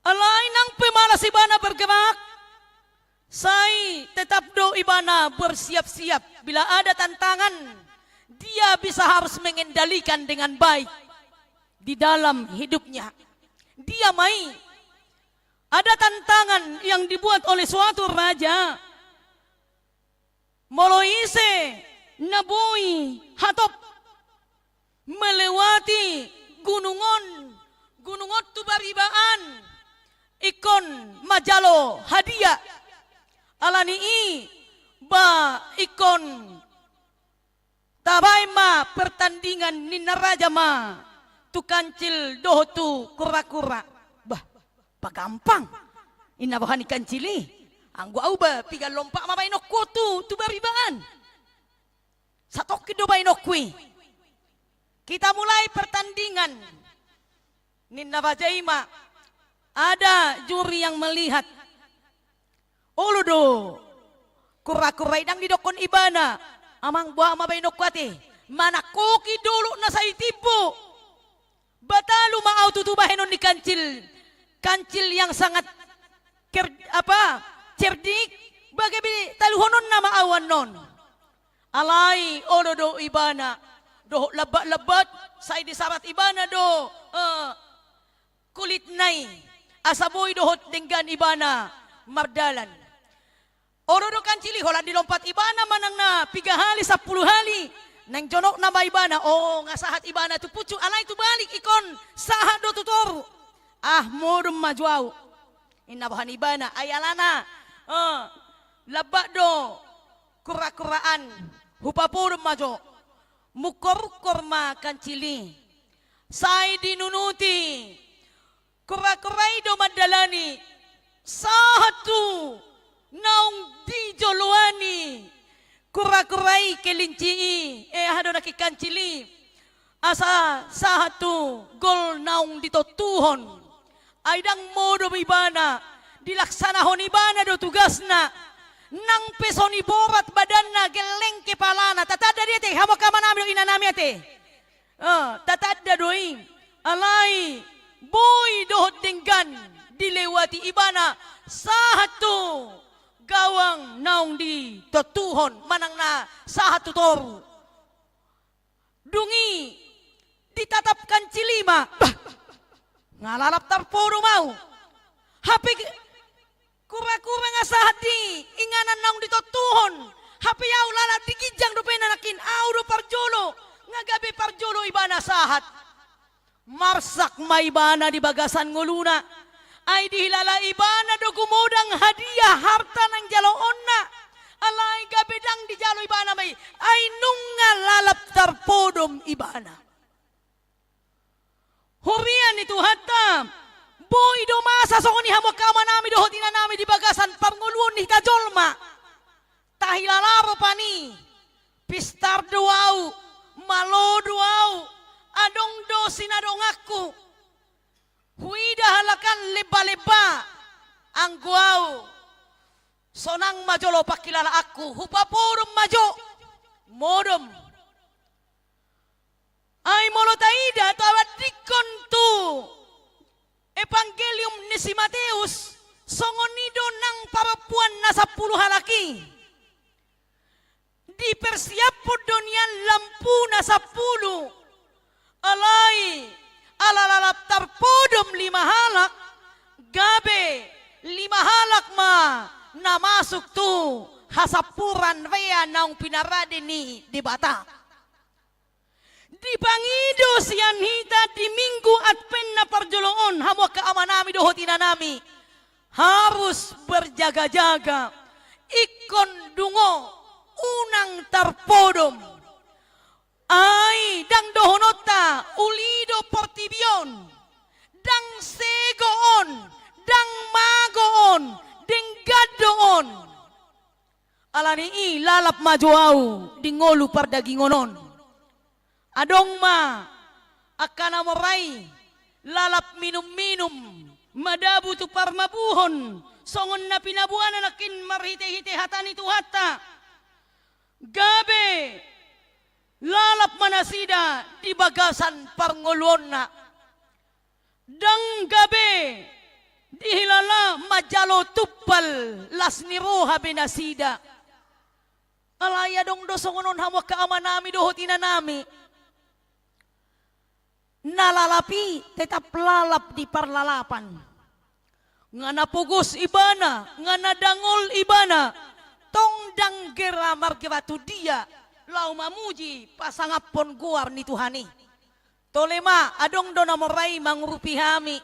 Alai nang pe malas ibana bergerak, sai tetap do ibana bersiap-siap. Bila ada tantangan, dia bisa harus mengendalikan dengan baik di dalam hidupnya. Dia ma i. Ada tantangan yang dibuat oleh suatu raja. Molo ise na boi hatop melewati gunung on, gunung on tu baribaan, ingkon manjalo hadiah. Ala ni i ba ingkon tabaen ma pertandingan, ninna raja ma tu kancil dohot tu kura-kura. Bah, pagampang, ninna roha ni kancil i. Anggo au ba piga lompak ma baenonku tu, tu baribaan. Satongkin do baenonku i. Kita mulai pertandingan. Ninna baja i ma, ada juri yang melihat. Olo do. Kura-kura i ndang didokkon ibana. Amang, boha ma baenonku ate? Manangkoki dolok na sai timbo. Ba talu ma au tutu bahenon ni kancil. Kancil yang sangat ker-, apa, cerdik. Ba gabe taluhononna ma au annon. Alai olo do ibana dohot lambat-lambat, sai disarat ibana do, eh, kulitna i, asa boi dohot denggan ibana mardalan. Olo do kancil i, holan dilompat ibana manang na piga hali, sampulu hali. Naeng jonokna ma ibana, oh, nga sahat ibana tu pucuk, alai tu balik ingkon sahat do tu toru. Ah, modom ma jo au, ninna boha ni ibana, ai alana, eh, lambat do kura-kuraan, hupapodom ma jo. Mungkor-ungkor ma kancil i. Sai dinunuti kura-kura i do mandalani, sahat tu naung dijoloani kura-kura i kelinci i, eh, aha do nangkin, kancil i. Asa sahat tu gol naung ditontuhon. Ai ndang modom ibana, dilaksanahon ibana do tugasna. Nang pe songon i borat badanna, gelleng kepalana. Tatanda do i ate, hamu angka amanami dohot inanami ate. Eh, tatanda do i. Alai boi dohot denggan dilewati ibana sahat tu gawang naung ditontuhon manang na sahat tu toru. Dung i ditatap kancil i ma, bah, nga lalap tarpodom au. Hape kura-kura nga sahat di inganan naung ditontuhon. Hape au lalap di ginjang dope na nangkin, au do parjolo. Nga gabe parjolo ibana sahat. Marsak ma ibana di bagasan ngoluna. Ai dihilala ibana do gumodang hadiah harta naeng jaloonna. Alai gabe ndang dijalo ibana ma i. Ai nunga lalap tarpodom ibana. Huria ni Tuhanta, boi do masa songon i hamu angka amanami dohot inanami di bagasan parngoluon ni hita jolma. Tahilala ropa ni, pistar do au, malo do au, adong do sinadonganku. Huida halak an lemba-lemba, anggo au sonang ma jolo panghilalaanku, hupapodom ma jo. Modom. Ai molo taida, taandingkon tu Evangelium ni si Mateus, songon i do nang parompuan na sampulu halak i. Dipersiaphon do nian lampu na sampulu. Alai ala lalap tarpodom lima halak, gabe lima halak ma na masuk tu hasampuran rea naung pinarade ni Debata. Dipangido sian hita di Minggu Advent na parjolo on, hamu angka amanami dohot inanami, harus berjaga-jaga. Ingkon dungo, unang tarpodom. Ai ndang dohononta uli do portibi on, ndang sego on, ndang mago on, denggan do on. Alani i lalap ma jo au di ngolu pardagingon on. Adong ma angka na mora i lalap minum-minum, madabu tu parmabuhon, songon na pinabuana nangkin marhite-hite hata ni Tuhanta. Gabe lalap ma nasida di bagasan parngoluonna. Ndang gabe dihilala manjalo tumpal las ni roha be nasida. Alai adong do songon on, hamu angka amanami dohot inanami. Na lalap i tetap lalap di parlalapan. Nga na pogos ibana, nga na dangol ibana, tong ndang gera margera tu dia laho mamuji pasangaphon goar ni Tuhan i. Tole ma, adong do na mora i mangurupi hami.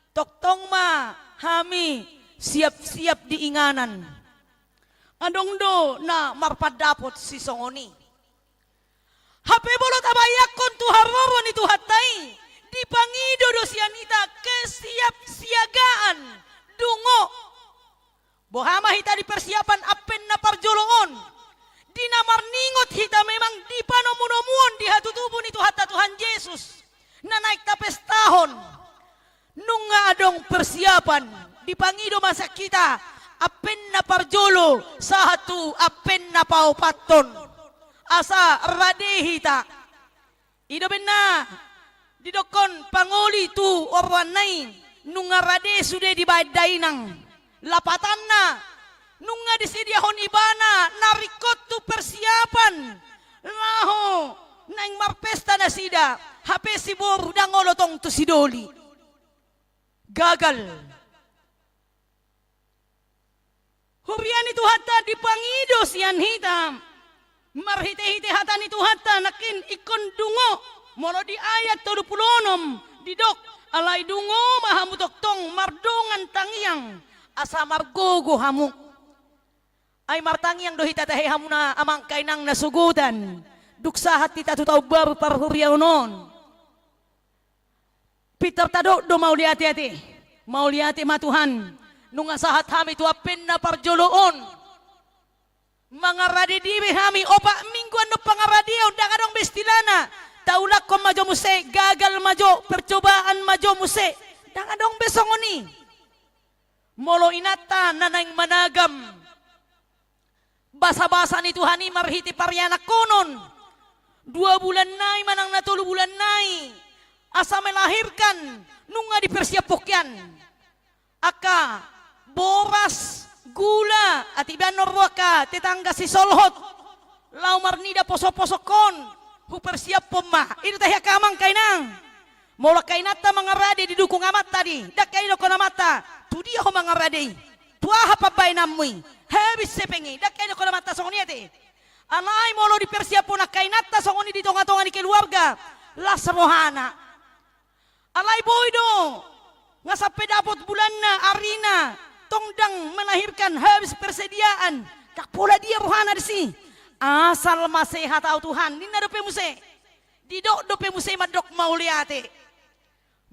Tongtong ma hami siap-siap di inganan. Adong do na marpandapot sisongon i. Hape molo tabayangkon tu haroro ni Tuhanta i, dipangido do sian hita kesiapsiagaan. Dungo, boha ma hita persiapan Advent na parjolo on, di na marningot hita memang di panomunomuon di hatutubu ni Tuhanta Tuhan Jesus na naeng tapestahon. Nunga adong persiapan, dipangido ma sian hita Advent na parjolo sahat tu Advent na paopathon. Asa rade hita. I do umbahen na didokkon pangoli tu oroanna i, nunga rade sude dibahen dainang. Lapatanna, nunga disediahon ibana na ringkot tu persiapan laho naeng marpesta nasida, hape siboru ndang olo tong tu sidoli. Gagal. Huria ni Tuhanta, dipangido sian hita marhitehite hata ni Tuhanta nangkin ingkon dungo. Molo di ayat tolu pulu onom didok, alai dungo ma hamu tongtong mardongan tangiang asa margogo hamu. Ai martangiang do hita tahe hamuna amang inang na sogot, dung sahat hita tu taon baru parhuriaon on. Pintor tadok do mauliate ate. Mauliate ma Tuhan, nunga sahat hami tu Advent na parjolo on. Mangarade dibe hami, opat minggu annon pangaradeon, ndang adong be istilana taulakhon ma jo muse, gagal ma jo, percobaan ma jo muse. Ndang adong be songon i. Molo inanta na naeng managam basabasa ni Tuhan i marhite parianakhonon, dua bulan nai manang na tolu bulan nai, asa melahirkan, nunga dipersiaphon hian angka boras, gula, atik be annon ro angka tetangga sisolhot laho marnida posoposokhon, hupersiaphon ma. I do tahe angka amang inang. Molo angka inanta mangarade didukung amanta di, ndang hea didokkon amanta, tu dia ho mangarade i? Tu aha pambahenanmu i? Habis hepeng i, ndang hea didokkon amanta songon i ate. Alai molo dipersiaphon angka inanta songon i di tongatonga ni keluarga, las rohana. Alai boi do, nga sampe dapot bulanna, arina, tong ndang melahirkan, habis persediaan, ndang pola dia rohana disi. Asal ma sehat au Tuhan, ninna dope muse. Didok dope muse mandok mauliate.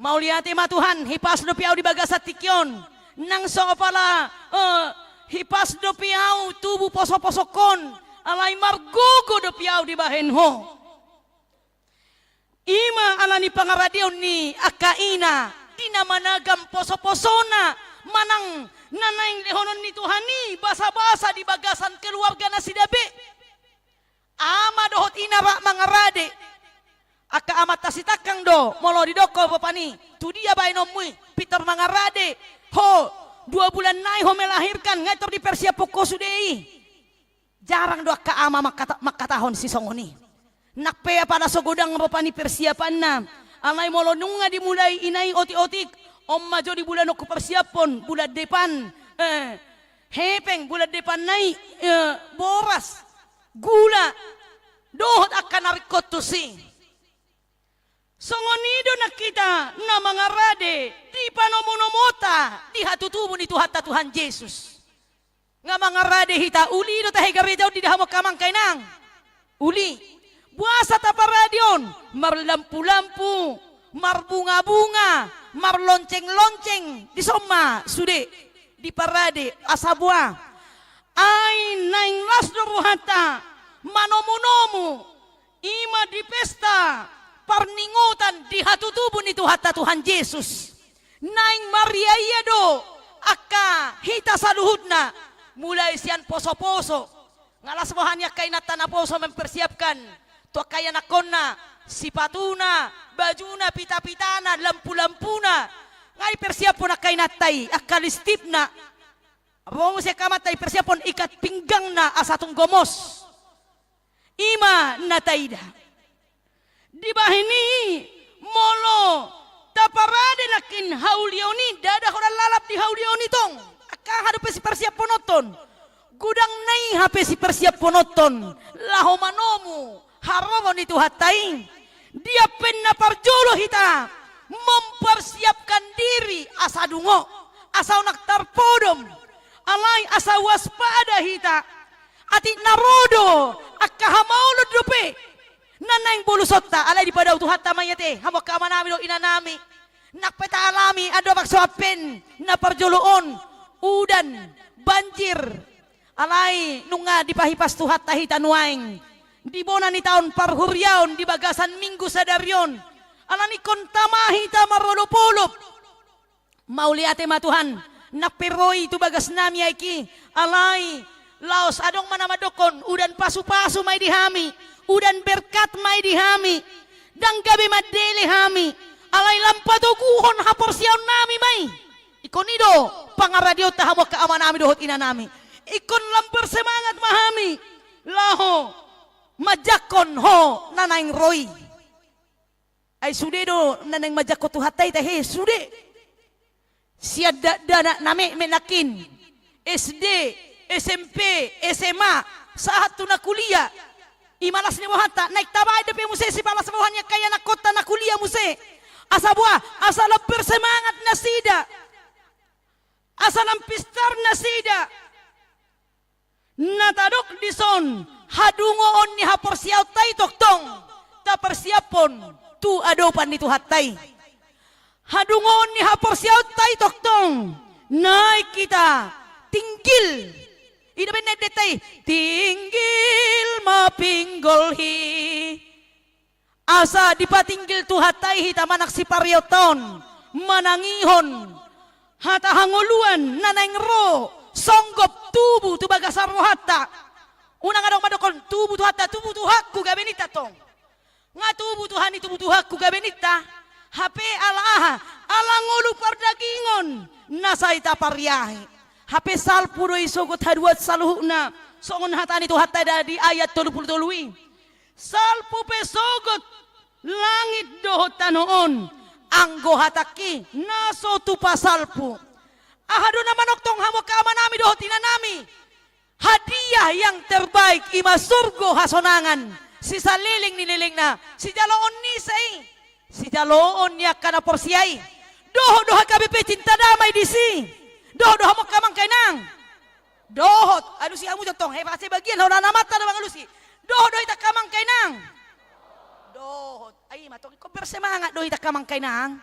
Mauliate ma Tuhan, hipas dope au di bagasan tingki on. Nang so apala, eh, hipas dope au tubu posoposokhon, alai margogo dope au dibahen Ho. I ma ala ni pangaradeon ni angka ina, di na managam posoposona, manang na naeng lehonon ni Tuhan i basabasa di bagasan keluarga nasida be. Ama dohot ina rap mangarade. Angka amanta sitangkang do, molo didok ho bapani, tu dia bahenonmu i, pintor mangarade ho, dua bulan nai ho melahirkan, nga pintor dipersiaphon ho sude i. Jarang do angka ama mangkata-, mangkatahon sisongon i. Nang pe apala so godang bapani persiapanna, alai molo nunga dimulai ina i otik-otik, on ma jo di bulan on hupersiaphon, bulan depan, eh, hepeng, bulan depan nai, eh, boras, gula, dohot angka na ringkot tusi. Songon i do nang hita na mangarade di panomunomuonta di hatutubu ni Tuhanta Tuhan Jesus. Nga mangarade hita, uli do tahe gareja on di dia hamu angka amang inang. Uli. Boasa taparade on, marlampulampu, marbungabunga, marloncenglonceng, dison ma sude diparade, asa boha? Ai naeng las do rohanta manomunomu, i ma di pesta parningotan di hatutubu ni Tuhanta Tuhan Jesus. Naeng mariaia do angka hita saluhutna, mulai sian posoposo. Nga las roha ni angka inanta naposo mempersiapkan tu angka ianakhonna, sipatuna, bajuna, pitapitana, lampulampuna. Nga dipersiaphon angka inanta i angka listipna. Ro muse angka amanta dipersiaphon ikat pinggangna asa tung gomos. I ma na taida. Dibahen i, molo taparade nangkin haulion i, ndada holan lalap di haulion i tong. Angka aha dope sipersiaphononton? Godang nai hape sipersiaphononton laho manomu haroro ni Tuhanta i. Di Advent na parjolo hita mempersiapkan diri asa dungo, asa unang tarpodom, alai asa waspada hita. Atik na ro do angka hamaolon dope na naeng bolusonta, alai dipadao Tuhanta ma i ate, hamu angka amanami dohot inanami. Nang pe taalami andorang so Advent na parjolo on, udan, banjir, Alai nunga dipahipas Tuhanta hita nuaeng di bona ni taon parhuriaon di bagasan minggu sadari on. Alani ingkon tama hita marolopolop. Mauliate ma Tuhan, nang pe ro i tu bagasnami aek i, alai laos adong ma na mandokkon, udan pasupasu ma i di hami, udan berkat ma i di hami, ndang gabe mandele hami, alai lam patoguhon haporseaonnami ma i. Ingkon i do pangaradeonta hamu angka amanami dohot inanami. Ingkon lam bersemangat ma hami laho manjangkon Ho na naeng ro i. Ai sude do na naeng manjangkon Tuhanta hita, he, sude. Sian dakdanak na metmet nangkin, S D, S M P, S M A, sahat tu na kuliah. I ma las ni rohanta, naeng tabaen dope muse sipalas roha ni angka ianakhonta na kuliah muse. Asa boha, asa lam bersemangat nasida. Asa lam pistar nasida. Na tadok dison, hadungoon ni haporseaonta i tongtong taparsiaphon tu adopan ni Tuhanta i. Hadungoon ni haporseaonta i tongtong naeng hita tinggil. I do baen ni endenta i, tinggil ma pinggol hi. Asa dipatinggil Tuhanta i hita manang sipareonta on, manangihon hata hangoluan na naeng ro songgop tubu tu bagasan rohanta. Unang adong mandokkon, tubu Tuhanta, tubu Tuhanku gabe ninta tong. Nga tubu Tuhan i, tubu Tuhanku gabe ninta. Hape ala aha? Ala ngolu pardagingon na sai tapariahi. Hape salpu do i sogot haduan saluhutna, songon hata ni Tuhanta da di ayat tolu pulu tolu i. Salpu pe sogot langit dohot tano on, anggo hatangki na so tupa salpu. Aha do na manongtong hamu angka amanami dohot inanami? Hadiah yang terbaik i ma surgo hasonangan, sisaleleng ni lelengna, sijaloon ni ise i? Sijaloon ni angka na porsea i. Dohot do H K B P Cinta Damai disi? Dohot do hamu angka amang inang? Dohot. Alusi hamu jo tong, he, asa bagian hona na mata do mangalusi. Dohot do hita angka amang inang? Dohot. Ai ma tong, ingkon bersemangat do hita angka amang inang.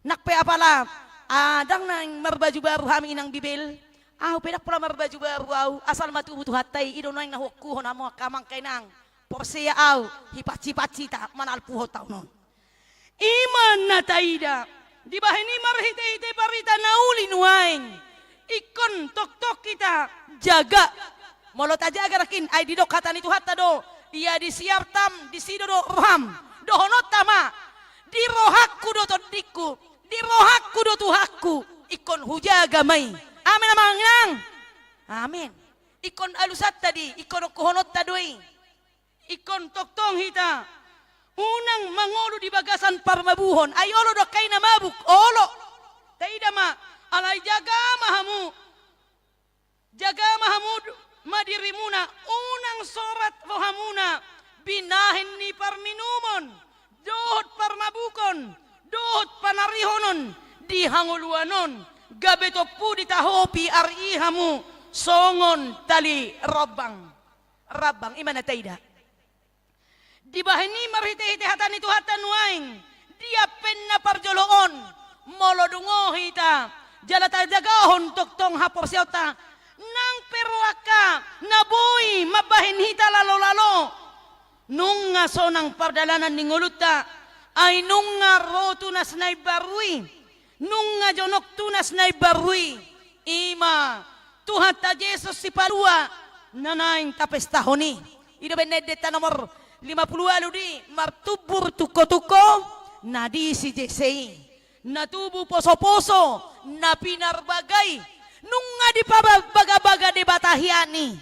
Nang pe apala, ah, ndang naeng marbaju baru hami inang Bibel. Ahu pe ndang pola marbaju baru ahu, asal ma tubu Tuhanta i, i do naeng na huongkuhon hamu angka amang inang. Porsea ahu, hipansipansi hita manalpuhon taon on. I ma na taida, dibahen i marhitehite barita na uli nuaeng. Ingkon tongtong hita jaga. Molo tajaga nangkin, ai didok hata ni Tuhanta do, ia di siartam, disi do roham. Dohononta ma, di rohangku do tondingku, di rohangku do Tuhanku, ingkon hujaga ma i. Amen amang inang. Amen. Ingkon alusanta do i, ingkon ongkohononta do i. Ingkon tongtong hita unang mangolu di bagasan parmabuhon. Ai olo do angka i na mabuk, olo. Taida ma, alai jaga ma hamu. Jaga ma hamu d-, ma dirimuna, unang sorat rohamuna binahen ni parminumon, dohot parmabukon, dohot panarihonon di hangoluan on, gabe tompu ditahopi ari i hamu songon tali rambang. Rambang, i ma na taida. Dibahen i marhitehite hata ni Tuhanta nuaeng, di ampenna parjolo on, molo dungo hita, jala tajagahon tongtong haporseaonta, nang pe ro angka na boi mambahen hita lalolalo, nunga sonang pardalanan ni ngolunta, ai nunga ro tunas na imbaru i. Nunga jonok tunas na imbaru i, i ma Tuhanta Jesus Sipalua na naeng tapestahon i. I do baen ni endenta nomor lima pulu ualu di, martumbur tungkotungko na disi Jese i. Na tubu posoposo, na pinarbaga i, nunga dipabagabaga Debata hian i.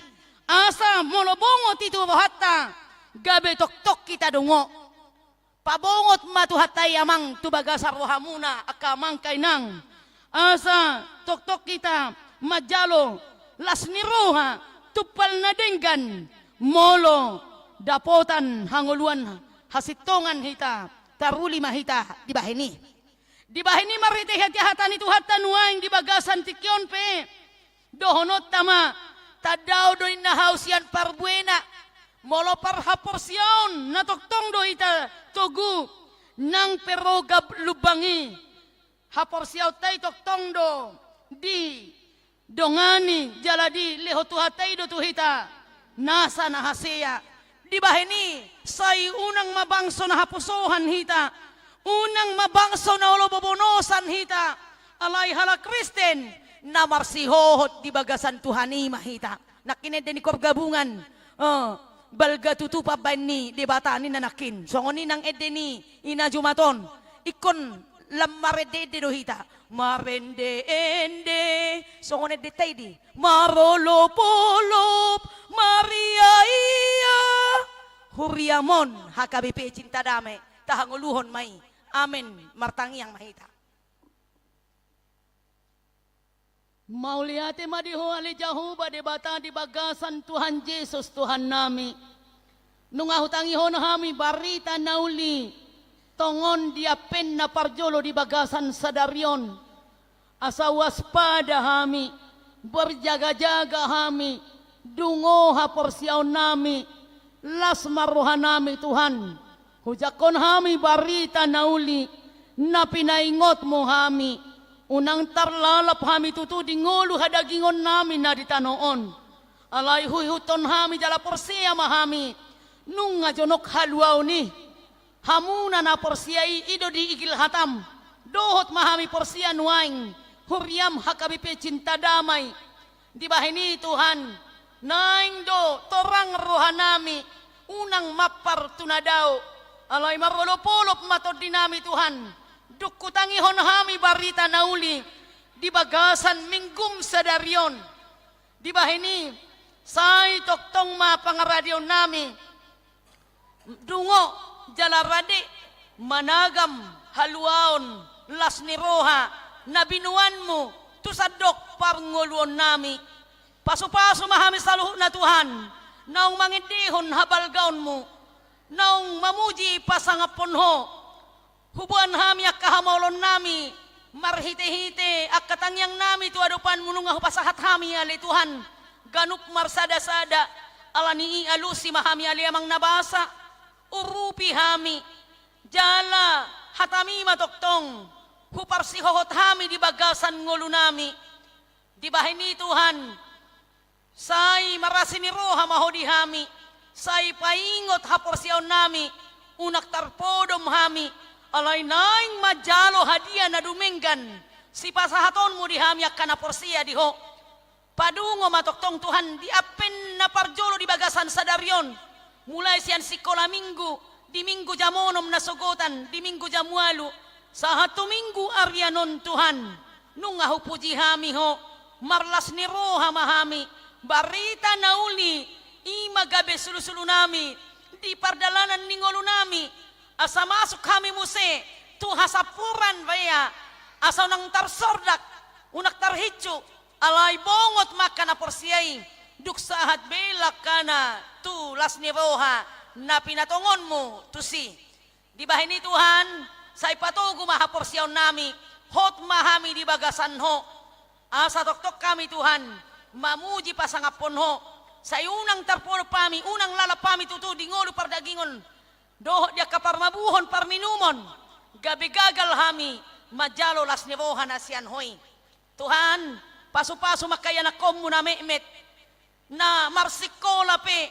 Asa molo bongot i tu rohanta, gabe tongtong hita dongan. Pabongot ma Tuhanta i amang tu bagasan rohamuna angka amang inang. Asa tongtong hita manjalo las ni roha, tumpal na denggan, molo dapotan hangoluan hasintongan hita, taruli ma hita dibahen i. Dibahen i marhitehite hata ni Tuhanta nuaeng di bagasan tingki on pe. Dohononta ma, tandao do inna hau sian parbuena, molo parhaporseaon na tongtong do hita togu, nang pe ro gab lumbang i, haporseaonta i tongtong do di Dongani jala dilehon Tuhanta i do tu hita nasa na hasea. Dibahen i, sai unang ma bangso na haposohan hita, unang ma bangso na olo bobonosan hita. Alai halak Kristen na marsihohot di bagasan Tuhan i ma hita. Nangkin ende ni koor gabungan, eh, balga tutu pambahen ni Debata ninna nangkin. Songon i nang ende ni ina Jumat on. Ingkon lam marende-ende do hita. Marende-ende. Songon endenta i di. Marolop-olop. Maria-ia. Huriam on, H K B P Cinta Damai. Tahangoluhon ma i. Amen. Martangiang ma hita. Mauliate ma di Ho ale Jahowa Debata di bagasan Tuhan Jesus Tuhannami. Nunga hutangihon hami barita na uli tongon di ampen na parjolo di bagasan sadari on. Asa waspada hami, berjaga-jaga hami, dungo haporseaonnami, las ma rohanami Tuhan. Hujangkon hami barita na uli, na pinaingotmu hami, unang tarlalap hami tutu di ngolu hadagingonnami na di tano on. Alai huihuthon hami jala porsea ma hami, nunga jonok haluaon i. Hamuna na porsea i, i do diigil hatam. Dohot ma hami porsea nuaeng, huriam H K B P Cinta Damai. Dibahen i Tuhan, naeng do torang rohanami, unang mampar tu na dao. Alai marolop-olop ma tondinami Tuhan, dung hutangihon hami barita na uli di bagasan Minggum sadari on. Dibahen i, sai tongtong ma pangaradeonnami, dungo jala rade managam haluaon las ni roha na binoanmu tu sandok parngoluonnami. Pasu-pasu ma hami saluhutna Tuhan, naung mangendehon habalgaonmu, naung mamuji pasangaphon Ho. Huboan hami angka hamaolonnami, marhite-hite angka tangiangnami tu adopanmu nunga hupasahat hami ale Tuhan, ganup marsada-sada, ala ni i alusi ma hami ale Amang na basa, urupi hami, jala hatami ma tongtong, huparsihohot hami di bagasan ngolunami. Dibahen i Tuhan, sai marasi ni roha ma Ho di hami, sai paingot haporseaonnami, unang tarpodom hami, alai naeng manjalo hadia na dumenggan, sipasahatonmu di hami angka na porsea di Ho. Padungo ma tongtong Tuhan di ampen na parjolo di bagasan sadari on, mulai sian sikola Minggu, di Minggu jam onom na sogotan, di Minggu jam ualu, sahat tu Minggu arian on Tuhan. Nunga hupuji hami Ho, marlas ni roha ma hami, barita na uli, i ma gabe sulusulunami, di pardalanan ni ngolunami, asa masuk hami muse, tu hasampuran bea, asa unang tarsordak, unang tarhinsu, alai bongot ma angka na porsea i, dung sahat be langkana tu las ni roha na pinatongonmu tusi. Dibahen i Tuhan, sai patogu ma haporseaonnami, hot ma hami di bagasan Ho. Asa tongtong hami Tuhan, mamuji pasangaphon Ho. Sai unang tarpodom hami, unang lalap hami tutu di ngolu pardagingon. Dohot di angka parmabuhon parminumon, gabe gagal hami, manjalo las ni roha na sian Ho i. Tuhan, pasu-pasu ma angka ianakkonmu na metmet, na marsikola pe,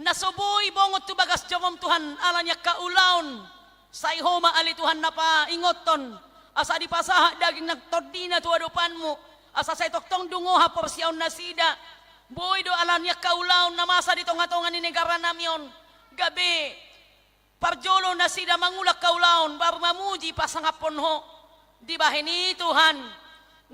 na so boi bongot tu bagas jomom Tuhan, ala ni angka ulaon, sai Ho ma ale Tuhan na paingothon, asa dipasahat daging nang tondina tu adopanmu, asa sai tongtong dungo haporseaon nasida, boi do ala ni angka ulaon na masa di tonga-tonga ni negaranami on, gabe parjolo nasida mangula angka ulaon, baru mamuji pasangaphon Ho. Dibahen i Tuhan,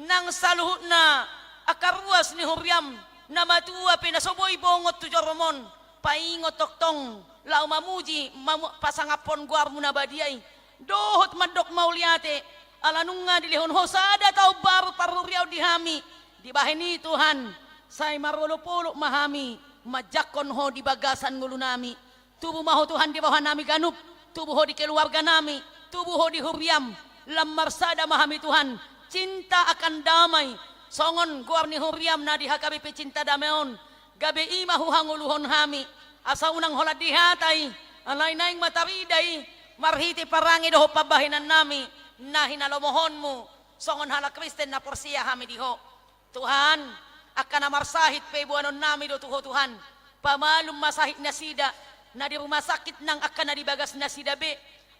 nang saluhutna angka ruas ni huriam, na matua pe na so boi bongot tu joroMon, paingot tongtong, laho mamuji, mamu-, pasangaphon goarMu na badia i. Dohot mandok mauliate, ala nunga dilehon Ho sada taon baru parhuriaon di hami. Dibahen i Tuhan, sai marolop-olop ma hami, manjangkon Ho di bagasan ngolunami. Tubu ma Ho Tuhan di rohanami ganup, tubu Ho di keluarganami, tubu Ho di huriam, lam marsada ma hami Tuhan, cinta akan damai, songon goar ni huriam na di H K B P Cinta Damai on, gabe i ma huhangoluhon hami, asa unang holan di hata i, alai naeng ma tarida i, marhite parange dohot pambahenannami, na hinalomohonmu, songon halak Kristen na porsea hami di Ho. Tuhan, angka na marsahit pe boanonnami do tu Ho Tuhan. Pamalum ma sahit nasida, na di rumah sakit nang angka na di bagas nasida be.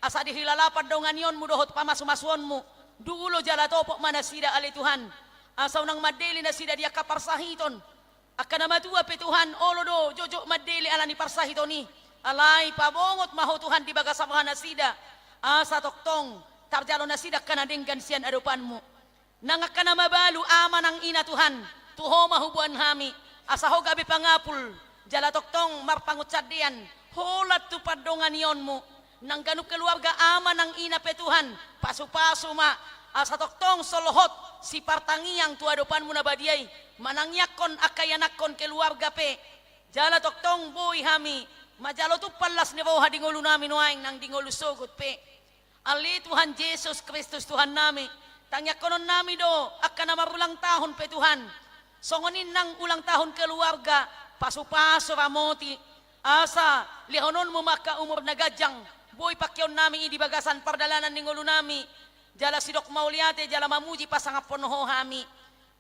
Asa dihilala pandonganionmu dohot pamasumasuonmu. Dulo jala topot ma nasida ale Tuhan. Asa unang mandele nasida di angka parsahiton. Angka na matua pe Tuhan, olo do jotjot mandele ala ni parsahiton i. Alai pabongot ma Ho Tuhan di bagasan roha nasida. Asa tongtong tarjalo nasida angka na denggan sian adopanmu. Nang angka na mabalu ama nang ina Tuhan, tu Ho ma huboan hami, asa Ho gabe pangapul, jala tongtong marpangunsandean, holan tu pandonganionmu. Nang ganup keluarga ama nang ina pe Tuhan, pasupasu ma, asa tongtong solhot sipartangiang tu adopanmu na badia i, manangiangkon angka ianakkon keluarga pe. Jala tongtong boi hami manjalo tumpak las ni roha di ngolunami nuaeng nang di ngolu sogot pe. Ale Tuhan Jesus Kristus Tuhannami, tangiangkononnami do angka na marulang tahun pe Tuhan. Songon i nang ulang tahun keluarga, pasupasu ramoti, asa lehononmu ma angka umur na ganjang, boi pangkeonnami i di bagasan pardalanan ni ngolunami, jala sidok mauliate jala mamuji pasangaphon Ho hami.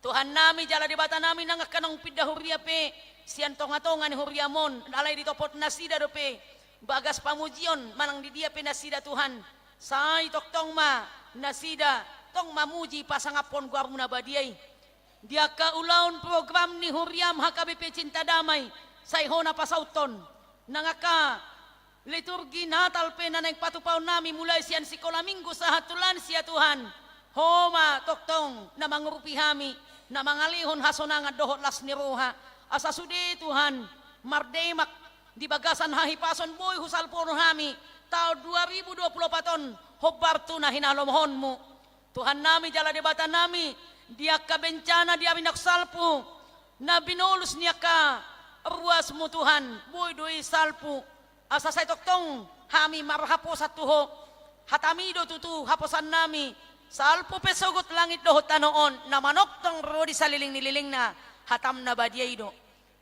Tuhannami jala Debatanami, nang angka naung pinda huria pe sian tongatonga ni huriam on, alai ditopot nasida dope bagas pamujion manang di dia pe nasida Tuhan, sai tongtong ma nasida tong mamuji pasangaphon goarmu na badia i. Di angka ulaon program ni huriam H K B P Cinta Damai, sai Ho na pasauthon. Nang angka liturgi Natal pe na naeng patupaonnami mulai sian sikola minggu sahat tu lansia Tuhan, Ho ma tongtong na mangurupi hami, na mangalehon hasonangan dohot las ni roha. Asa sude Tuhan, mardemak di bagasan hahipason boi husalpuhon hami taon dua ribu dua puluh opat on, hombar tu na hinalomohonmu. Tuhannami jala Debatanami, di angka bencana di ari naung salpu, na binolus ni angka ruasmu Tuhan, boi do i salpu. Asa sai tongtong hami marhaposan tu Ho. Hatami do tutu haposannami, salpu pe sogot langit dohot tano on, na manongtong ro di saleleng ni lelengna, hatam na badia i do.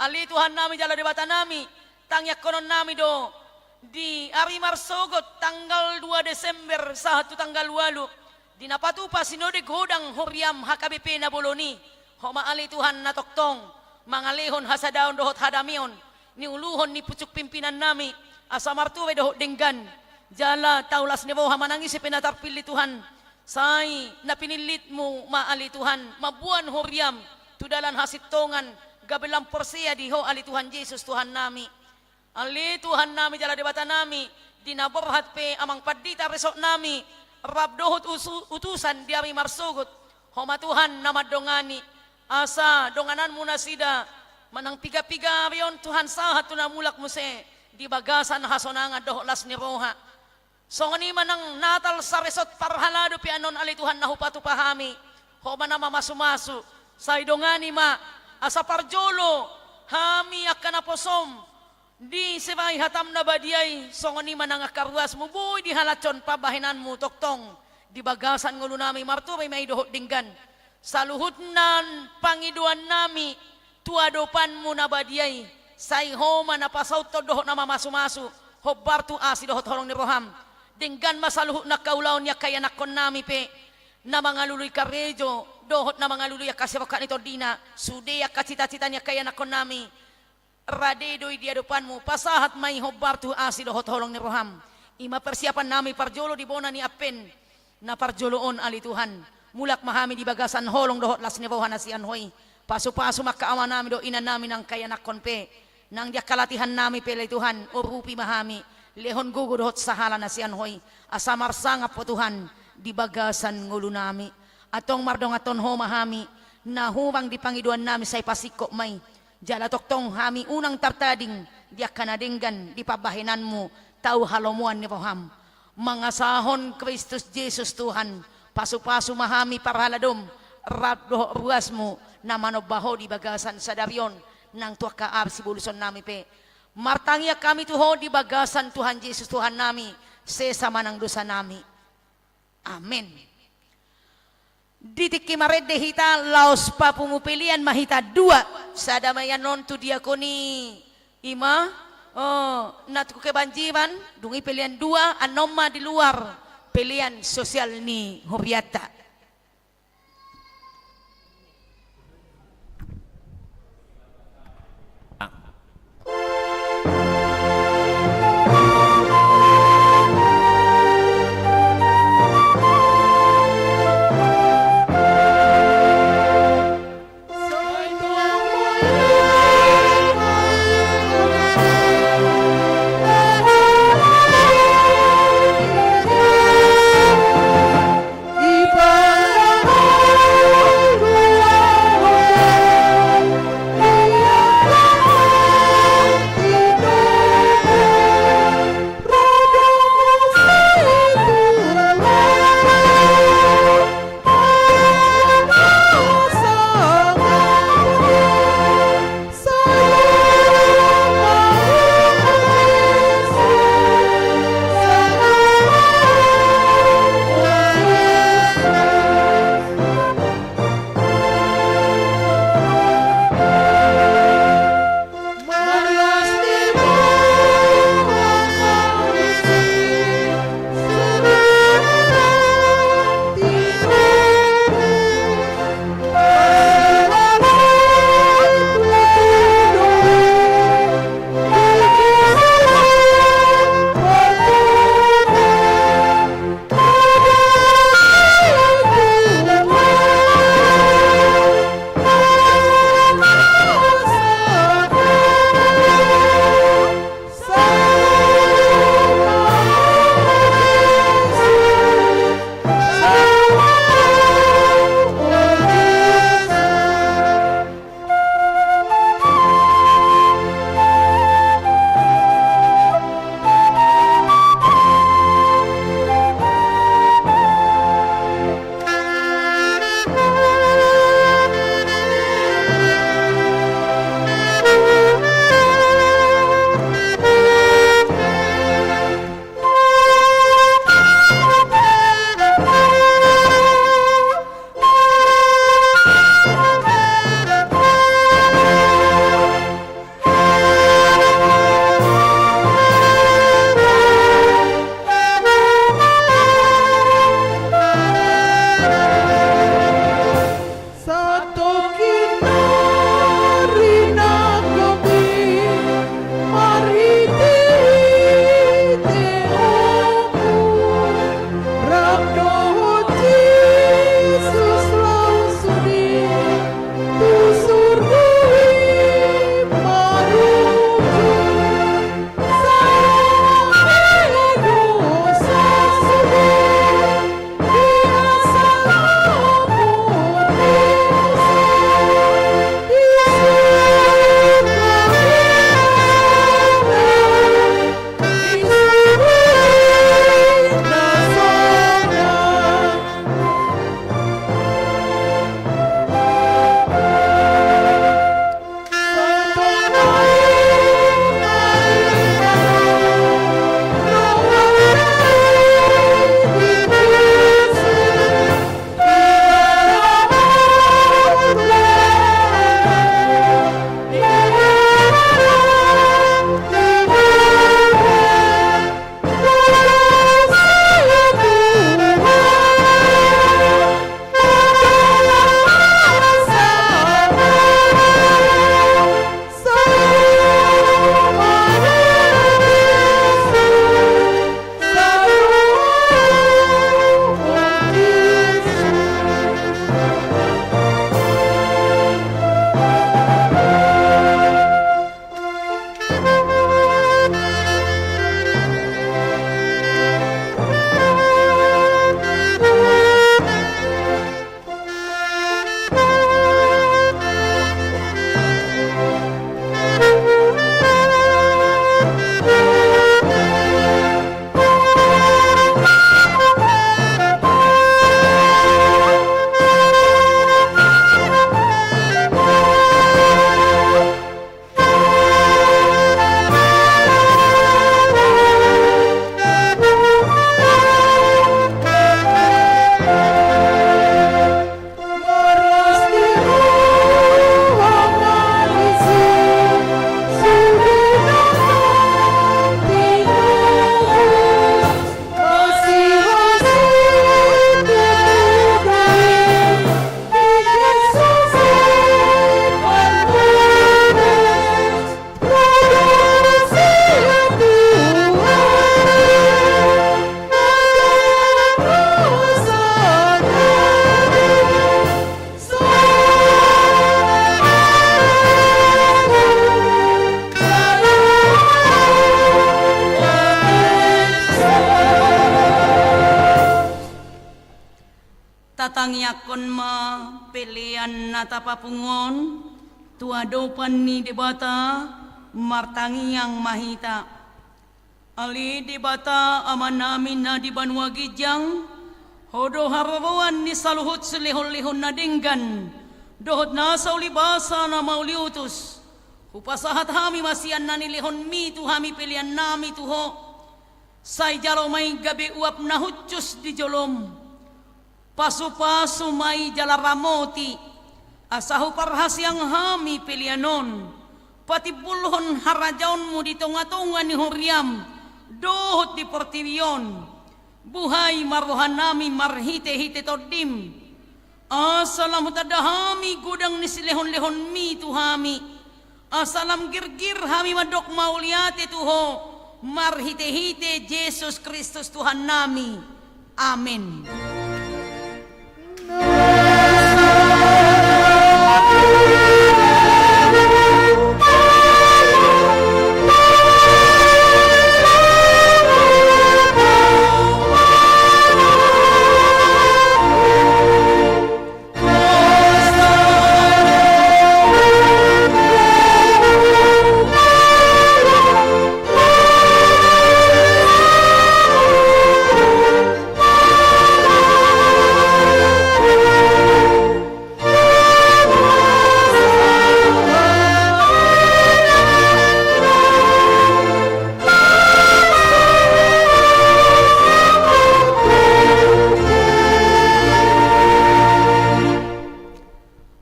Ale Tuhannami jala Debatanami, tangiangkononnami do, di ari marsogot tanggal dua Desember sahat tu tanggal ualu, di na patupa sinode godang huriam H K B P na bolon i, Ho ma ale Tuhan na tongtong mangalehon hasadaon dohot hadameon, niuluhon ni pucuk pimpinannami, asa martua dohot denggan, jala tau las ni roha manang ise pe na tarpillit Tuhan, sai na pinillitmu ma ale Tuhan, mamboan huriam tu dalan hasintongan, gabe lam porsea di Ho ale Tuhan Jesus Tuhannami. Ale Tuhannami jala Debatanami, di na borhat pe amang pandita resotnami, rap dohot usu-, utusan di ari marsogot, Ho ma Tuhan na mandongani, asa dongananmu nasida, manang piga-piga ari on Tuhan sahat tu na mulak muse, di bagasan hasonangan dohot las ni roha. Songon i ma nang Natal saresot parhalado pe annon ale Tuhan na hupatupa hami, Ho ma na mamasumasu, sai dongani ma, asa parjolo hami angka naposom disebai hatam na badia i, songon i ma nang angka ruasmu boi dihalashon pambahenanmu tongtong di bagasan ngolunami, martua ma i dohot denggan. Saluhutna pangidoannami tu adopanmu na badia i, sai Ho ma na pasauthon dohot na mamasumasu, hombar tu asi dohot holong ni roham. Denggan ma saluhutna angka ulaon ni angka ianakkonnami pe, na mangalului karejo dohot na mangalului angka sirongkap ni tondina, sude angka cita-cita ni angka ianakkonnami, rade do i di adopanmu, pasahat ma i hombar tu asi dohot holong ni roham. I ma persiapannami parjolo di bona ni Advent na parjolo on ale Tuhan. Mulak ma hami di bagasan holong dohot las ni roha na sian Ho i. Pasupasu ma angka amanami dohot inanami nang angka ianakkon pe, nang di angka latihannami pe ale Tuhan, urupi ma hami, lehon gogo dohot sahala na sian Ho i, asa marsangap Ho Tuhan di bagasan ngolunami. Antong mardonganhon Ho ma hami, na hurang di pangidoannami sai pasingkop ma i. Jala tongtong hami unang tartading di angka na denggan di pambahenanmu, tau halomoan ni roham. Mangasahon Kristus Jesus Tuhan, pasupasu ma hami parhaladom, rap dohot ruasmu, na manomba Ho di bagasan sadari on, nang tu angka ari sibolusonnami pe. Martangiang hami tu Ho di bagasan Tuhan Jesus Tuhannami, sesa ma nang dosanami. Amen. Di tingki marende hita laos papungu pelean ma hita dua, sada ma i annon tu diakoni, i ma, oh, na tu kebanjiran, dung i pelean dua, annon ma di luar pelean sosial ni hurianta. Tapapungu on tu adopan ni Debata, martangiang ma hita. Ale Debata Amanami na di banua ginjang, Ho do haroroan ni saluhut silehonlehon na denggan dohot nasa ulibasa na mauliutus. Hupasahat hami ma sian na nilehonMi tu hami peleannami tu Ho. Sai jalo ma i gabe uap na hushus di joloM. Pasupasu ma i jala ramoti, asa huparhaseang hami pelean on patimbulhon harajaonMu di tongatonga ni huriaM dohot di portibi on. Buhai ma rohanami marhitehite TondiM, asa lam hutanda hami godang ni silehonlehonMi tu hami, asa lam girgir hami mandok mauliate tu Ho, marhitehite Jesus Kristus Tuhannami. Amen.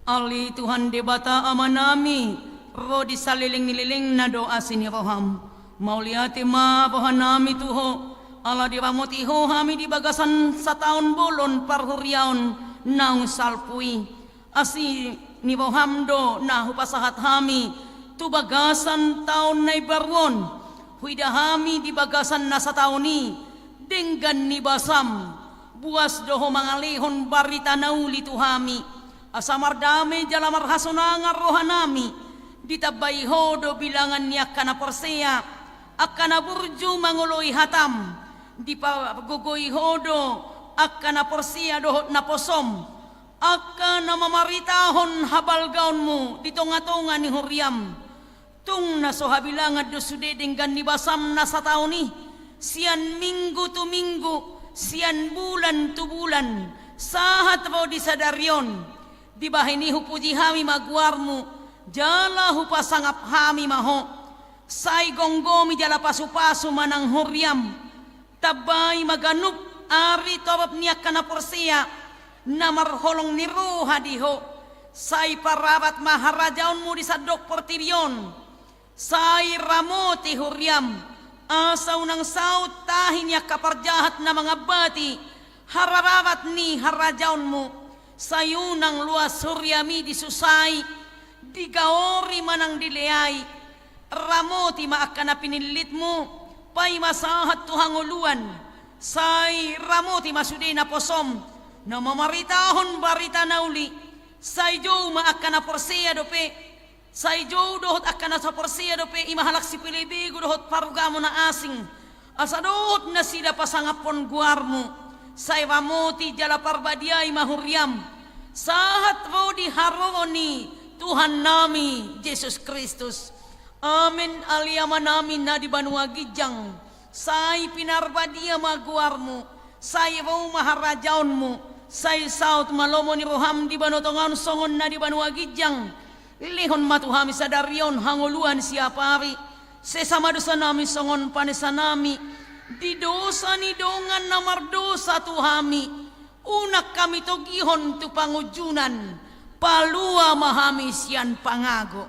Ale Tuhan Debata Amanami, ro di saleleng ni lelengna do asi ni rohaM. Mauliate ma rohanami tu Ho, ala diramoti Ho hami di bagasan sataon bolon parhuriaon naung salpu i. Asi ni rohaM do na hupasahat hami tu bagasan taon na imbaru on. Huida hami di bagasan na sataon i denggan ni basaM. Buas do Ho mangalehon barita na uli tu hami, asa mardame jala marhasonangan rohanami. Ditambai Ho do bilangan ni angka na porsea, angka na burju mangoloi hataM. Dipagogoi Ho do angka na porsea dohot naposoM, angka na mamaritahon habalgaonMu di tongatonga ni huriaM. Tung na so habilangan do sude denggan ni basaM na sataon i, sian minggu tu minggu, sian bulan tu bulan, sahat ro di sadari on. Dibahen i hupuji hami ma goarMu, jala hupasangap hami ma Ho. Sai gomgomi jala pasupasu ma nang huriaM. Tambai ma ganup ari torop ni angka na porsea na marholong ni roha di Ho. Sai pararat ma harajaonMu di sandok portibi on. Sai ramoti huriaM, asa unang saut tahi ni angka parjahat na mangambati harararat ni harajaonMu. Sai unang loas huriaM i disusai, digaori manang dileai. Ramoti ma angka na pinillitMu, paima sahat tu hangoluan. Sai ramoti ma sude naposoM na mamaritahon barita na uli. Sai jou ma angka na porsea dope. Sai jou dohot angka na so porsea dope, i ma halak sipelebegu dohot parugamo na asing. Asa dohot nasida pasangaphon goarMu. Sai ramoti jala parbadiai ma huriaM, sahat ro di haroro ni Tuhannami Jesus Kristus. Amen. Ale Amanami na di banua ginjang, sai pinarbadia ma goarMu. Sai ro ma harajaonMu. Sai saut ma lomo ni rohaM di banua tonga on songon na di banua ginjang. Lehon ma tu hami sadari on hangoluan siapari. Sesa ma dosanami songon panesanami di dosa ni dongan na mardosa tu hami. Unang hami togihon tu pangunjunan. Palua ma hami sian pangago.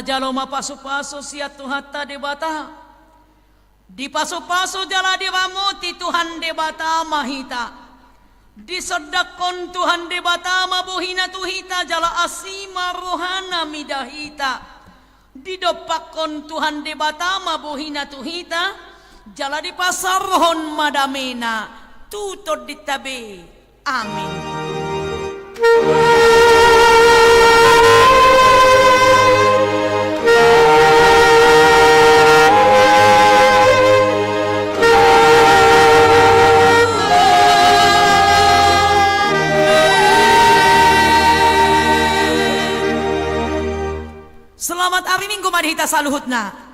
Jalo ma pasupasu sian Tuhanta Debata. Dipasupasu jala diramoti Tuhan Debata ma hita. Disondangkon Tuhan Debata ma bohina tu hita jala asi ma rohana mida hita. Didompakkon Tuhan Debata ma bohina tu hita jala dipasaorhon ma damena tu tondinta be. Amin. Selamat ari Minggu ma di hita saluhutna.